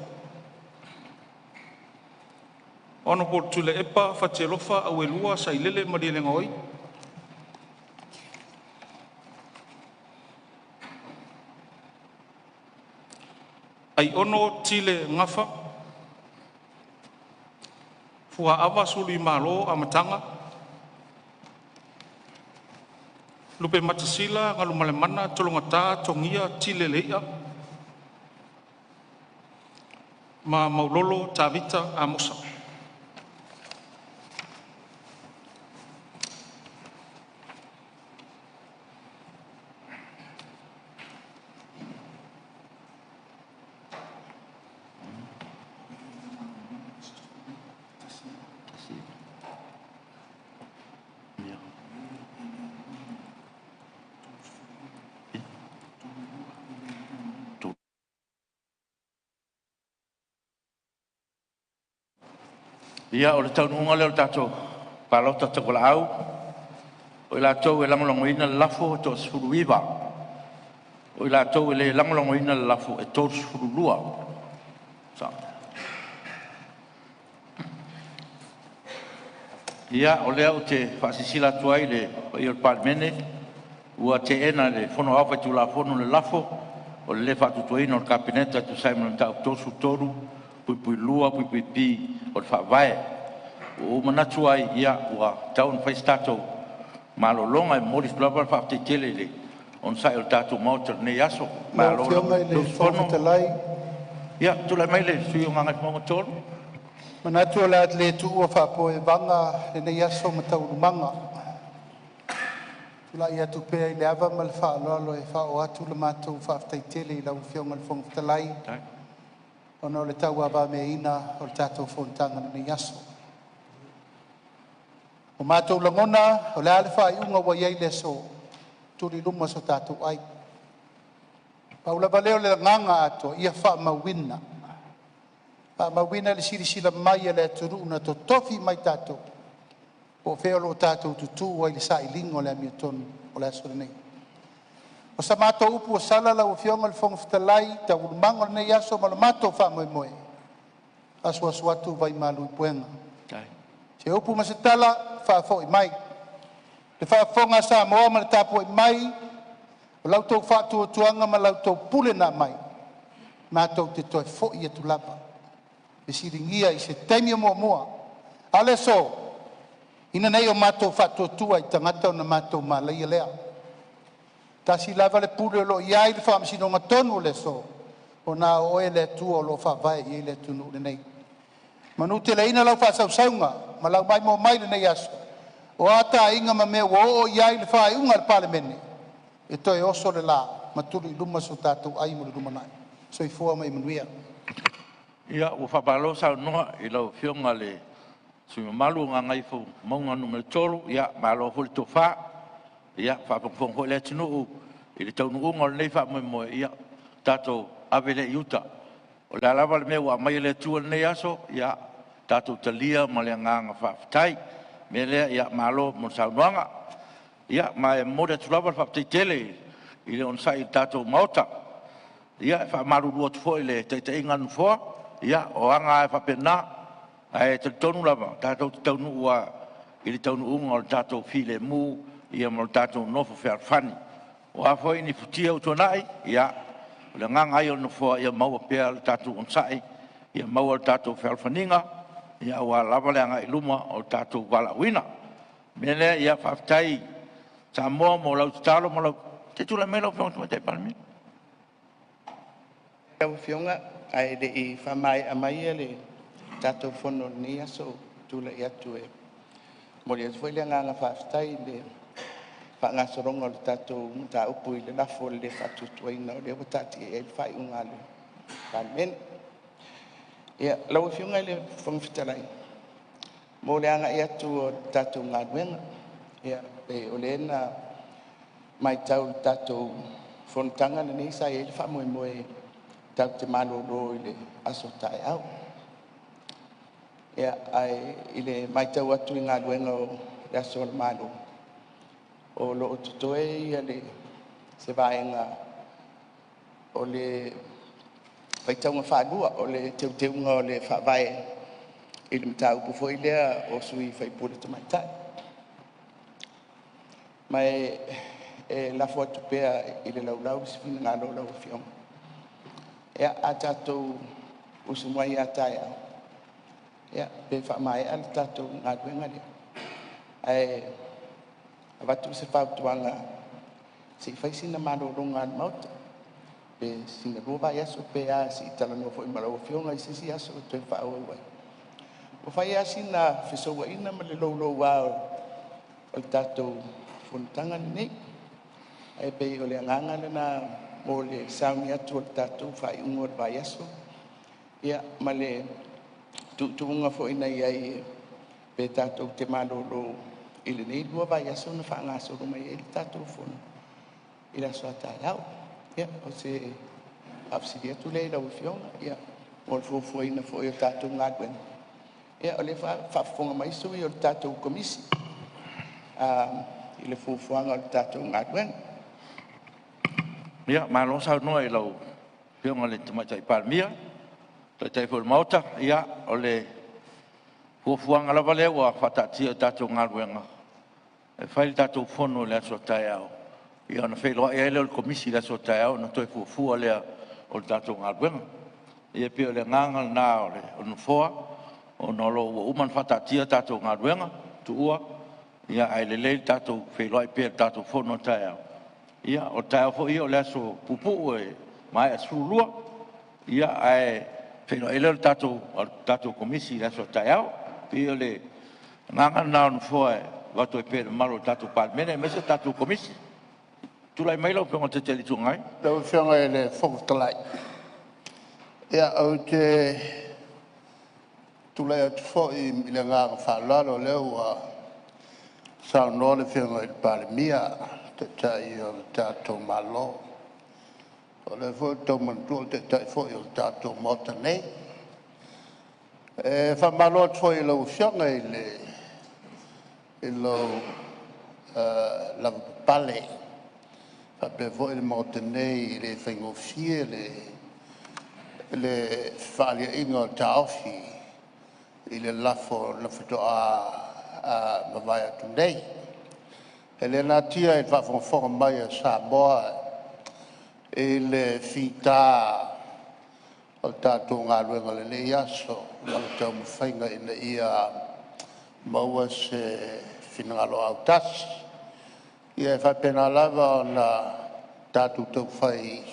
Honorable Tuilaepa Fatialofa Auelua Sailele Malielegaoi. Aiono Tile Gafa; FUAAVA Suluimalo Amataga, LUPEMATASILA Galumalemana Tologata Togia Tile Leia. Ma MAULOLO Tavita Amosa. Ia, o le taunuuga lea o le tatou palota tauvalaau. O i latou e lagolagoina le lafo e toa-19, o i latou e le lagolagoina le lafo e 32. Ia, o lea ou te faasilasila atu ai i le paia o le Palemene ua teena e le Fono Aoao Faitulafono le lafo o le lē Faatuatuaina o le Kapeneta e tusa ai ma le Mataupu 33(2)(b) o le Faavae. Ua ou manatu ai, ia, ua tatau ona fai se tatou malologa. E momoli atu lava le faafetai tele i le onosai o le tatou Maota i lenei aso. Lau Malo Afioga i le le Fofoga usufono. Fetalai, Ia, tulai mai le sui usufono mo Gagaifomauga 3. manatu o le a le tuua faapoe vaga lenei aso ma taualumaga. E tulai atu pea i le ava ma le faaaloalo e faaoo atu le matou faafetai tele i lau Afioga i le Fofoga Fetalai ona o le tauavameaina o le tatou fonotaga i lenei aso. O matou lagona, o le a le faaiuga ua i ai le aso, tuli i luma so tatou ai. Pau lava lea o le agaga atoa, ia faamauina, faamauina le silasila mai a le atunuu na totofi mai tatou, po o fea o lo o tatou tutu ai i le sailiga o le amiotonu o le aso lenei. O sa matou upu ua sala lau Afioga i le Fofoga Fetalai i taualumaga o lenei aso ma le matou faamoemoe, asuasu atu vaimalu i puega. Se upu ma se tala, faafoi mai. Le faafofoga a Samoa ma le tapuai mai o la outou faatuatuaga ma la outou pule na aumai, matou te toe foi atu lava e fesiligia i se taimi o muamua. A o le aso, ina ne i o matou faatuatua i tagata ona matou malaia lea. Tasi lava le pule o lo o i ai le faamasinoga tonu o le aso, ua na o oe le Atua o lo o faavae i ai le atunuu lenei. Manuteleina lau faasausauga ma lau maimoa mai i lenei aso, o a aiga ma mea ua oo i ai le faaiuga a le Palemene, e toe oso le la ma tuli i luma so tatou ai mo le lumanai. Soifua ma ia manuia. Ia, ua faamalo saunoa i lau Afioga i le sui usufono mamalu mo Gagaifomauga Nu.3. Ia, malo foi le tofa, ia faafogafoga foi le atunuu i le taunuuga o lenei faamoemoe. Ia tatou ave lea i uta. O le a lava le mea ua aumai e le Atua i lenei aso, ia tatou talia ma le agaga faafetai. O le mea lea, ia malo mo le saunoaga. Ia, ma e momoli atu lava le faafetai tele i le onosai i le tatou Maota. Ia, e faamalulu atu foi i le taitaiga a le Nofoa, ia o aga lava e faapena, ae talitonu lava tatou te taunuu lava i le taunuuga o le tatou filemu ma le tatou nofo fealofani. O a foi ni futia ua tuanai, ia, o le agaga lava ia o le Nofoa ia maua pea le tatou onosai, ia maua le tatou fealofaniga aua lava le agai i luma o le tatou valaauina. O le mea lea, ia faafetai Samoa mo lau tatalo ma lau… Se i tulai mai lau Afioga i le Tamaitai Palemia. Lau Afioga ae le i faamaea mai le tatou fono i lenei aso, ou te tulai atu e momoli atu foi le agaga faafetai i le faagasologa o le tatou mataupu i le lafo o le lē Faatuatuaina o lea ua taatia i ai le faaiuga a le Palemene. Ia, lau Afioga i le Fofoga Fetalai, mo le agai atu o le tatou galuega, ia pei o lea na matau i le tatou fonotaga lenei sa i ai le faamoemoe tatou te malolo i le aso a taeao. Ia, ae i le matau atu i galuega o le aso a le Malo, o lo o totoe se vaega o le faitauga faalua o le Teuteuga o le Faavae i le mataupu foi lea o sui usufono tamaitai. Ma e lafo atu pea i le laulau se finagalo o lau Afioga Ia, a tatou usu mai a taeao, ia, pe faamaea le tatou galuega lea. Ae avatu se fautuaga se i fai sina malologa a le Maota, pe sina 2 vaiaso pe a, se i talanoa foi ma lau Afioga i se isi aso e toe faaauau ai. Ua fai lava sina fesouaina ma le louloua o le tatou fonotaga lenei. Ae pei o le agaga lena mo le sauni atu o le tatou faaiuga o le vaiaso, ia ma le tuutuuga foi na i ai pe tatou te malolo i lenei 2 vaiaso ona faagasolo mai ai lea o le tatou fono i le aso a taeao. Ia, o se faafesili atu lea i lau Afioga mo le fuafuaina foi o le tatou galuega. Ia o lea e faafofoga mai sui o le tatou Komisi i le fuafuaga o le tatou galuega. Ia, malo saunoa i lau Afioga i le Tamaitai Palemia, o le Taitai foi o le Maota. Ia, o le fuafuaga lava lea ua faataatia i le tatou galuega, e fai le tatou fono i le aso a taeao, ona feiloai ai lea o le Komisi i le aso a taeao ona toe fuafua lea o le tatou galuega. Ia e pei o le agaga lena o le Nofoa, ona o lo o ua uma ona faataatia a tatou galuega tuua, ae lelei le tatou feiloai pea i le tatou fono a taeao. Ia o le taeao foi ia o le aso puupuu e maea i le 12:00, ae feiloai ai lea o le tatou Komisi i le aso a taeao. E pei o le agaga lena o le Nofoa e avatu ai pea i le mamalu o le tatou Palemene aemaise le tatou Komisi. Tulai mai lau Afioga i le Taitai o le Itu Agai. Lau Afioga i le Fofoga Fetalai, ia ou te tulai atu foi i le agaga faaaloalo, o lea ua saunoa le Afioga i le Palemia, o le Taitai o le tatou Malo. O lea foi ua toe manatua o le Taitai foi o le tatou Maota nei. E faamalo atu foi i lau Afioga i lou lavapapale faapea foi le Maota nei, e le faigofie le fefaaliaiga o taofi i le lafo na faatoa mavae atu nei. E le natia i le faafogafoga mai a Samoa i le fita o le tatou galuega i lenei aso ma le taumafaiga ina ia maua se finagalo autasi. Ia e faapena lava ona tatou taufai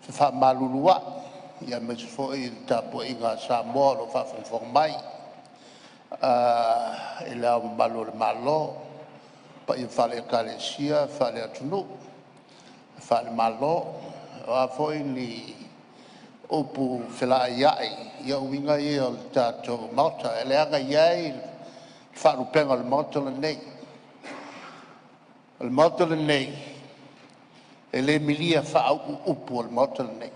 fefaamaluluai, aemaise foi le tapuaiga a Samoa o lo o faafogafoga mai i Le Ao Mamalu o le Malo, paia faale-Ekalesia, faale-atunuu, faale-Malo. O a foi ni upu felaaiai, ia o uiga ia o le tatou Maota, e leaga e i ai le faalupega o le Maota lenei. O le Maota lenei, e le milia faauu upu a le Maota lenei.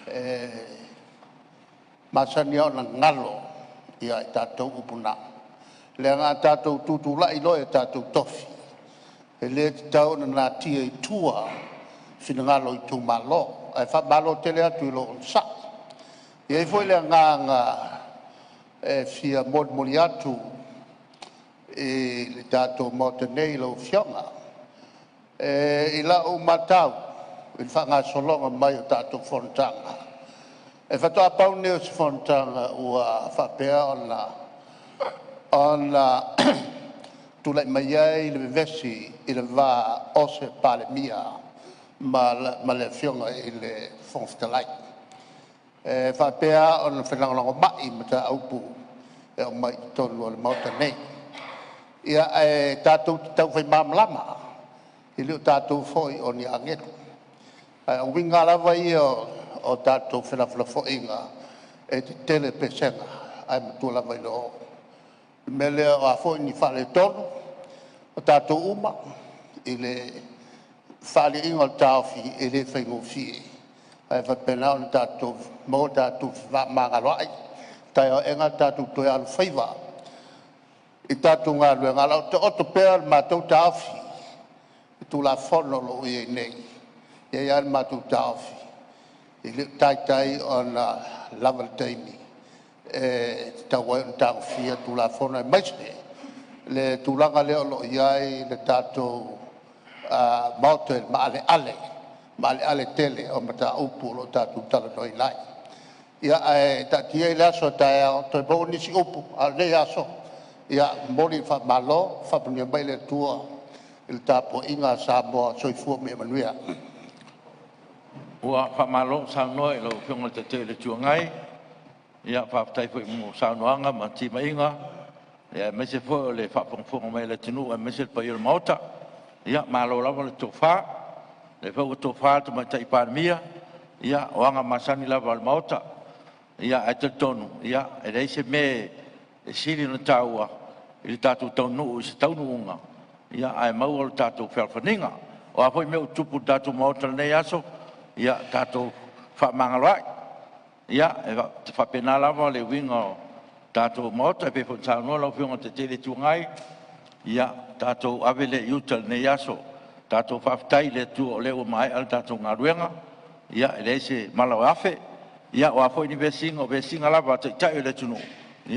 E masani lava ona galo ia i tatou upu na, leaga a tatou tutulai loa i tatou tofi, e le tatau ona natia i tua finagalo o itumalo. Ae faamalo tele atu i lou onosai. E i ai foi le agaga e fia molimoli atu i le tatou Maota nei i lau Afioga. I lau matau i le faagasologa mai o tatou fonotaga, e faatoa pau lenei o se fonotaga ua faapea ona tulai mai ai le vevesi i le va o se Palemia ma le Afioga i le Fofoga Fetalai. E faapea ona felagolagomai i mataupu e aumai i totonu o le Maota nei. Ia, ae tatou te taufai malamalama, e le o tatou foi o ni agelu. Ae o uiga lava ia o tatou felafolafoaiga, e tetele pesega ae matua lava i le oo. O le mea lea o a foi ni faaletonu o tatou uma i le fefaaliaiga o taofi, e le faigofie, ae faapena ona tatou maua lo tatou fefaamagaloai. Taeao aena tatou toe alofaiva i tatou galuega, a o lo o taoto pea le matou taofi i Tulafono o lo o i ai nei. E i ai lava le matou taofi, e le o taitai ona lava le taimi e tatau ai ona tagofia Tulafono, aemaise le tulaga lea o lo o i ai le tatou Maota i le maaleale maaleale tele o mataupu o lo o tatou talanoaina ai. Ia ae taatia i le aso a taeao toe maua nisi upu, a o lenei aso, ia e momoli le faamalo, faamanuia mai le Atua i le tapuaiga a Samoa. Soifua ma ia manuia. Ua faamalo saunoa i lau Afioga i le Taitai o le Itu Agai, ia faafetai foi mo saunoaga ma timaiga, aemaise foi o le faafogafoga mai a le atunuu aemaise le paia o le Maota. Ia malo lava le tofa, o lea foi ua tofa le Tamaitai Palemia, ia o aga masani lava a le Maota. Ae talitonu e leai se mea e sili ona taua i le tatou taunuu i se taunuuga ae maua lo tatou fealofaniga. O a foi mea ua tutupu i le tatou Maota i lenei aso, ia tatou fefaamagaloai. Ia e faapena lava le uiga o le tatou Maota, e pei foi ona saunoa lau Afioga i le Taitai o le Itu Agai, ia tatou ave lea i uta i lenei aso. Tatou faafetai i le Atua o lea ua maea le tatou galuega, e leai se malo e afe. Ia o a foi ni vesiga, o vesiga lava a Taitai o le atunuu,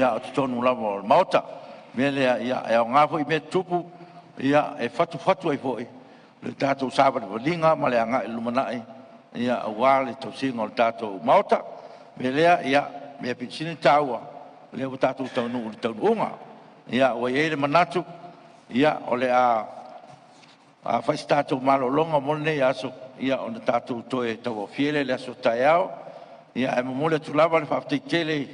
a o totonu lava o le Maota. O le mea lea, e aoga foi mea tutupu e fatufatu ai foi le tatou savalivaliga ma le agai i le lumanai aua le tausiga o le tatou Maota. O le mea lea, o le mea aupito sili ona taua, o lea ua tatou taunuu i le taunuuga. Ua i ai le manatu, o le a fai se tatou malologa mo lenei aso, ona tatou toe tauaofia lea i le aso a taeao. Ae momoli atu lava le faafetai tele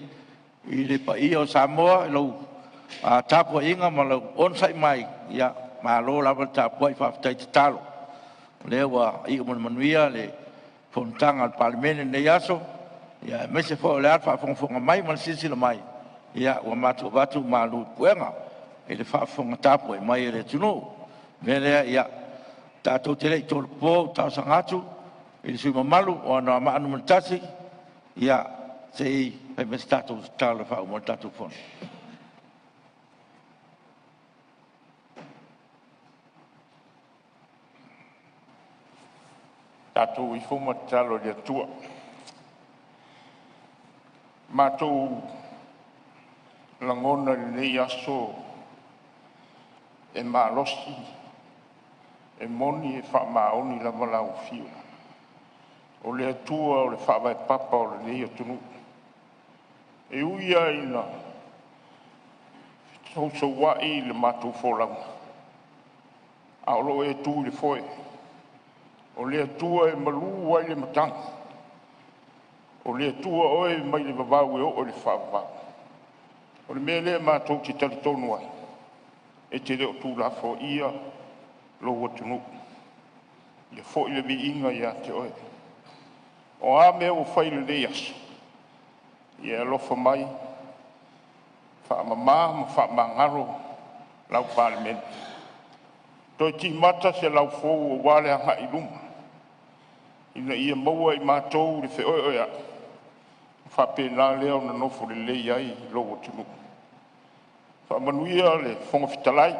i le paia o Samoa i lau tapuaiga ma lou onosai mai, malo lava le tapuai faafetai tatalo. O lea ua iu ma le manuia le fonotaga a le Palemene i lenei aso, aemaise foi o le faafogafoga mai ma le silasila mai, ua matou avatu malu i puega i le faafofoga tapuai mai a le atunuu. O le mea lea, ia tatou te le i tolopo, ou te talosaga atu i le sui usufono mamalu mo Anoamaa 1 se i fai mai se tatou tatalo e faauma ai le tatou fono. Tatou ifo ma tatalo i le Atua, matou lagona i lenei aso e malosi, e moni e faamaoni lava lau afio. O le Atua o le faavae papa o lenei atunuu. E ui lava ina fesousoua'i le matou folauga, a o lo o e tu i le foe. O le Atua e malu ai le matagi, o le Atua oe mai le vavau e oo i le faavavau. O le mea lea matou te talitonu ai, e te le o tuulafoaia lou atunuu. Ia foi le viiga ia te oe. O a mea ua fai i lenei aso, ia e alofa mai, faamama ma faamagalo lau Palemene. Toe timata se laufou aua le agai i luma, ina ia maua e i matou le feoeoeai, ona faapena lea ona nofo lelei ai lou atunuu. Faamanuia le Fofoga Fetalai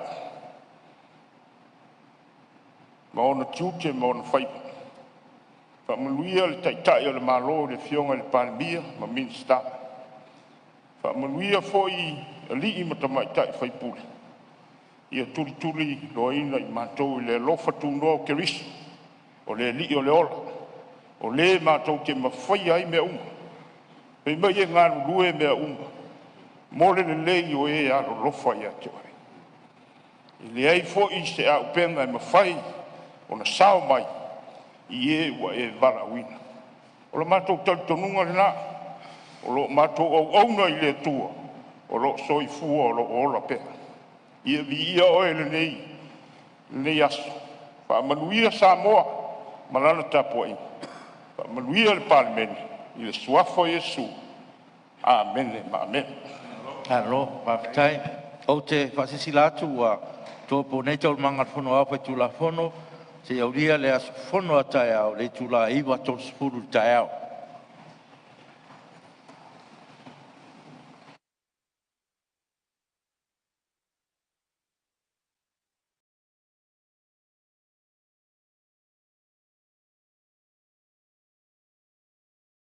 ma ona tiute ma ona faiva. Faamanuia le Taitai o le Malo le Afioga i le Palemia ma Minisita. Faamanuia foi alii ma tamaitai sui usufono, ia tulituliloaina i matou i le alofa tunoa o Keriso o le Alii o le ola, o Le matou te mafaia ai mea uma. Fai mai e galulue mea uma mo le lelei o e alolofa ia te Oe. E leai foi se auupega e mafai ona sao mai i e ua e valaauina. O le matou talitonuga lena, o lo o matou auauna i le Atua o lo o soifua o lo o ola pea. Ia viia Oe i lenei aso, faamanuia Samoa ma lana tapuaiga, faamanuia le Palemene, i le suafa o Iesu. Amene ma amene. Malo faafetai. Ou te faasilasila atu ua tolopo nei Taualumaga a le Fono Aoao Faitulafono seia aulia le aso fono a taeao i le itula e 9:30 i le taeao.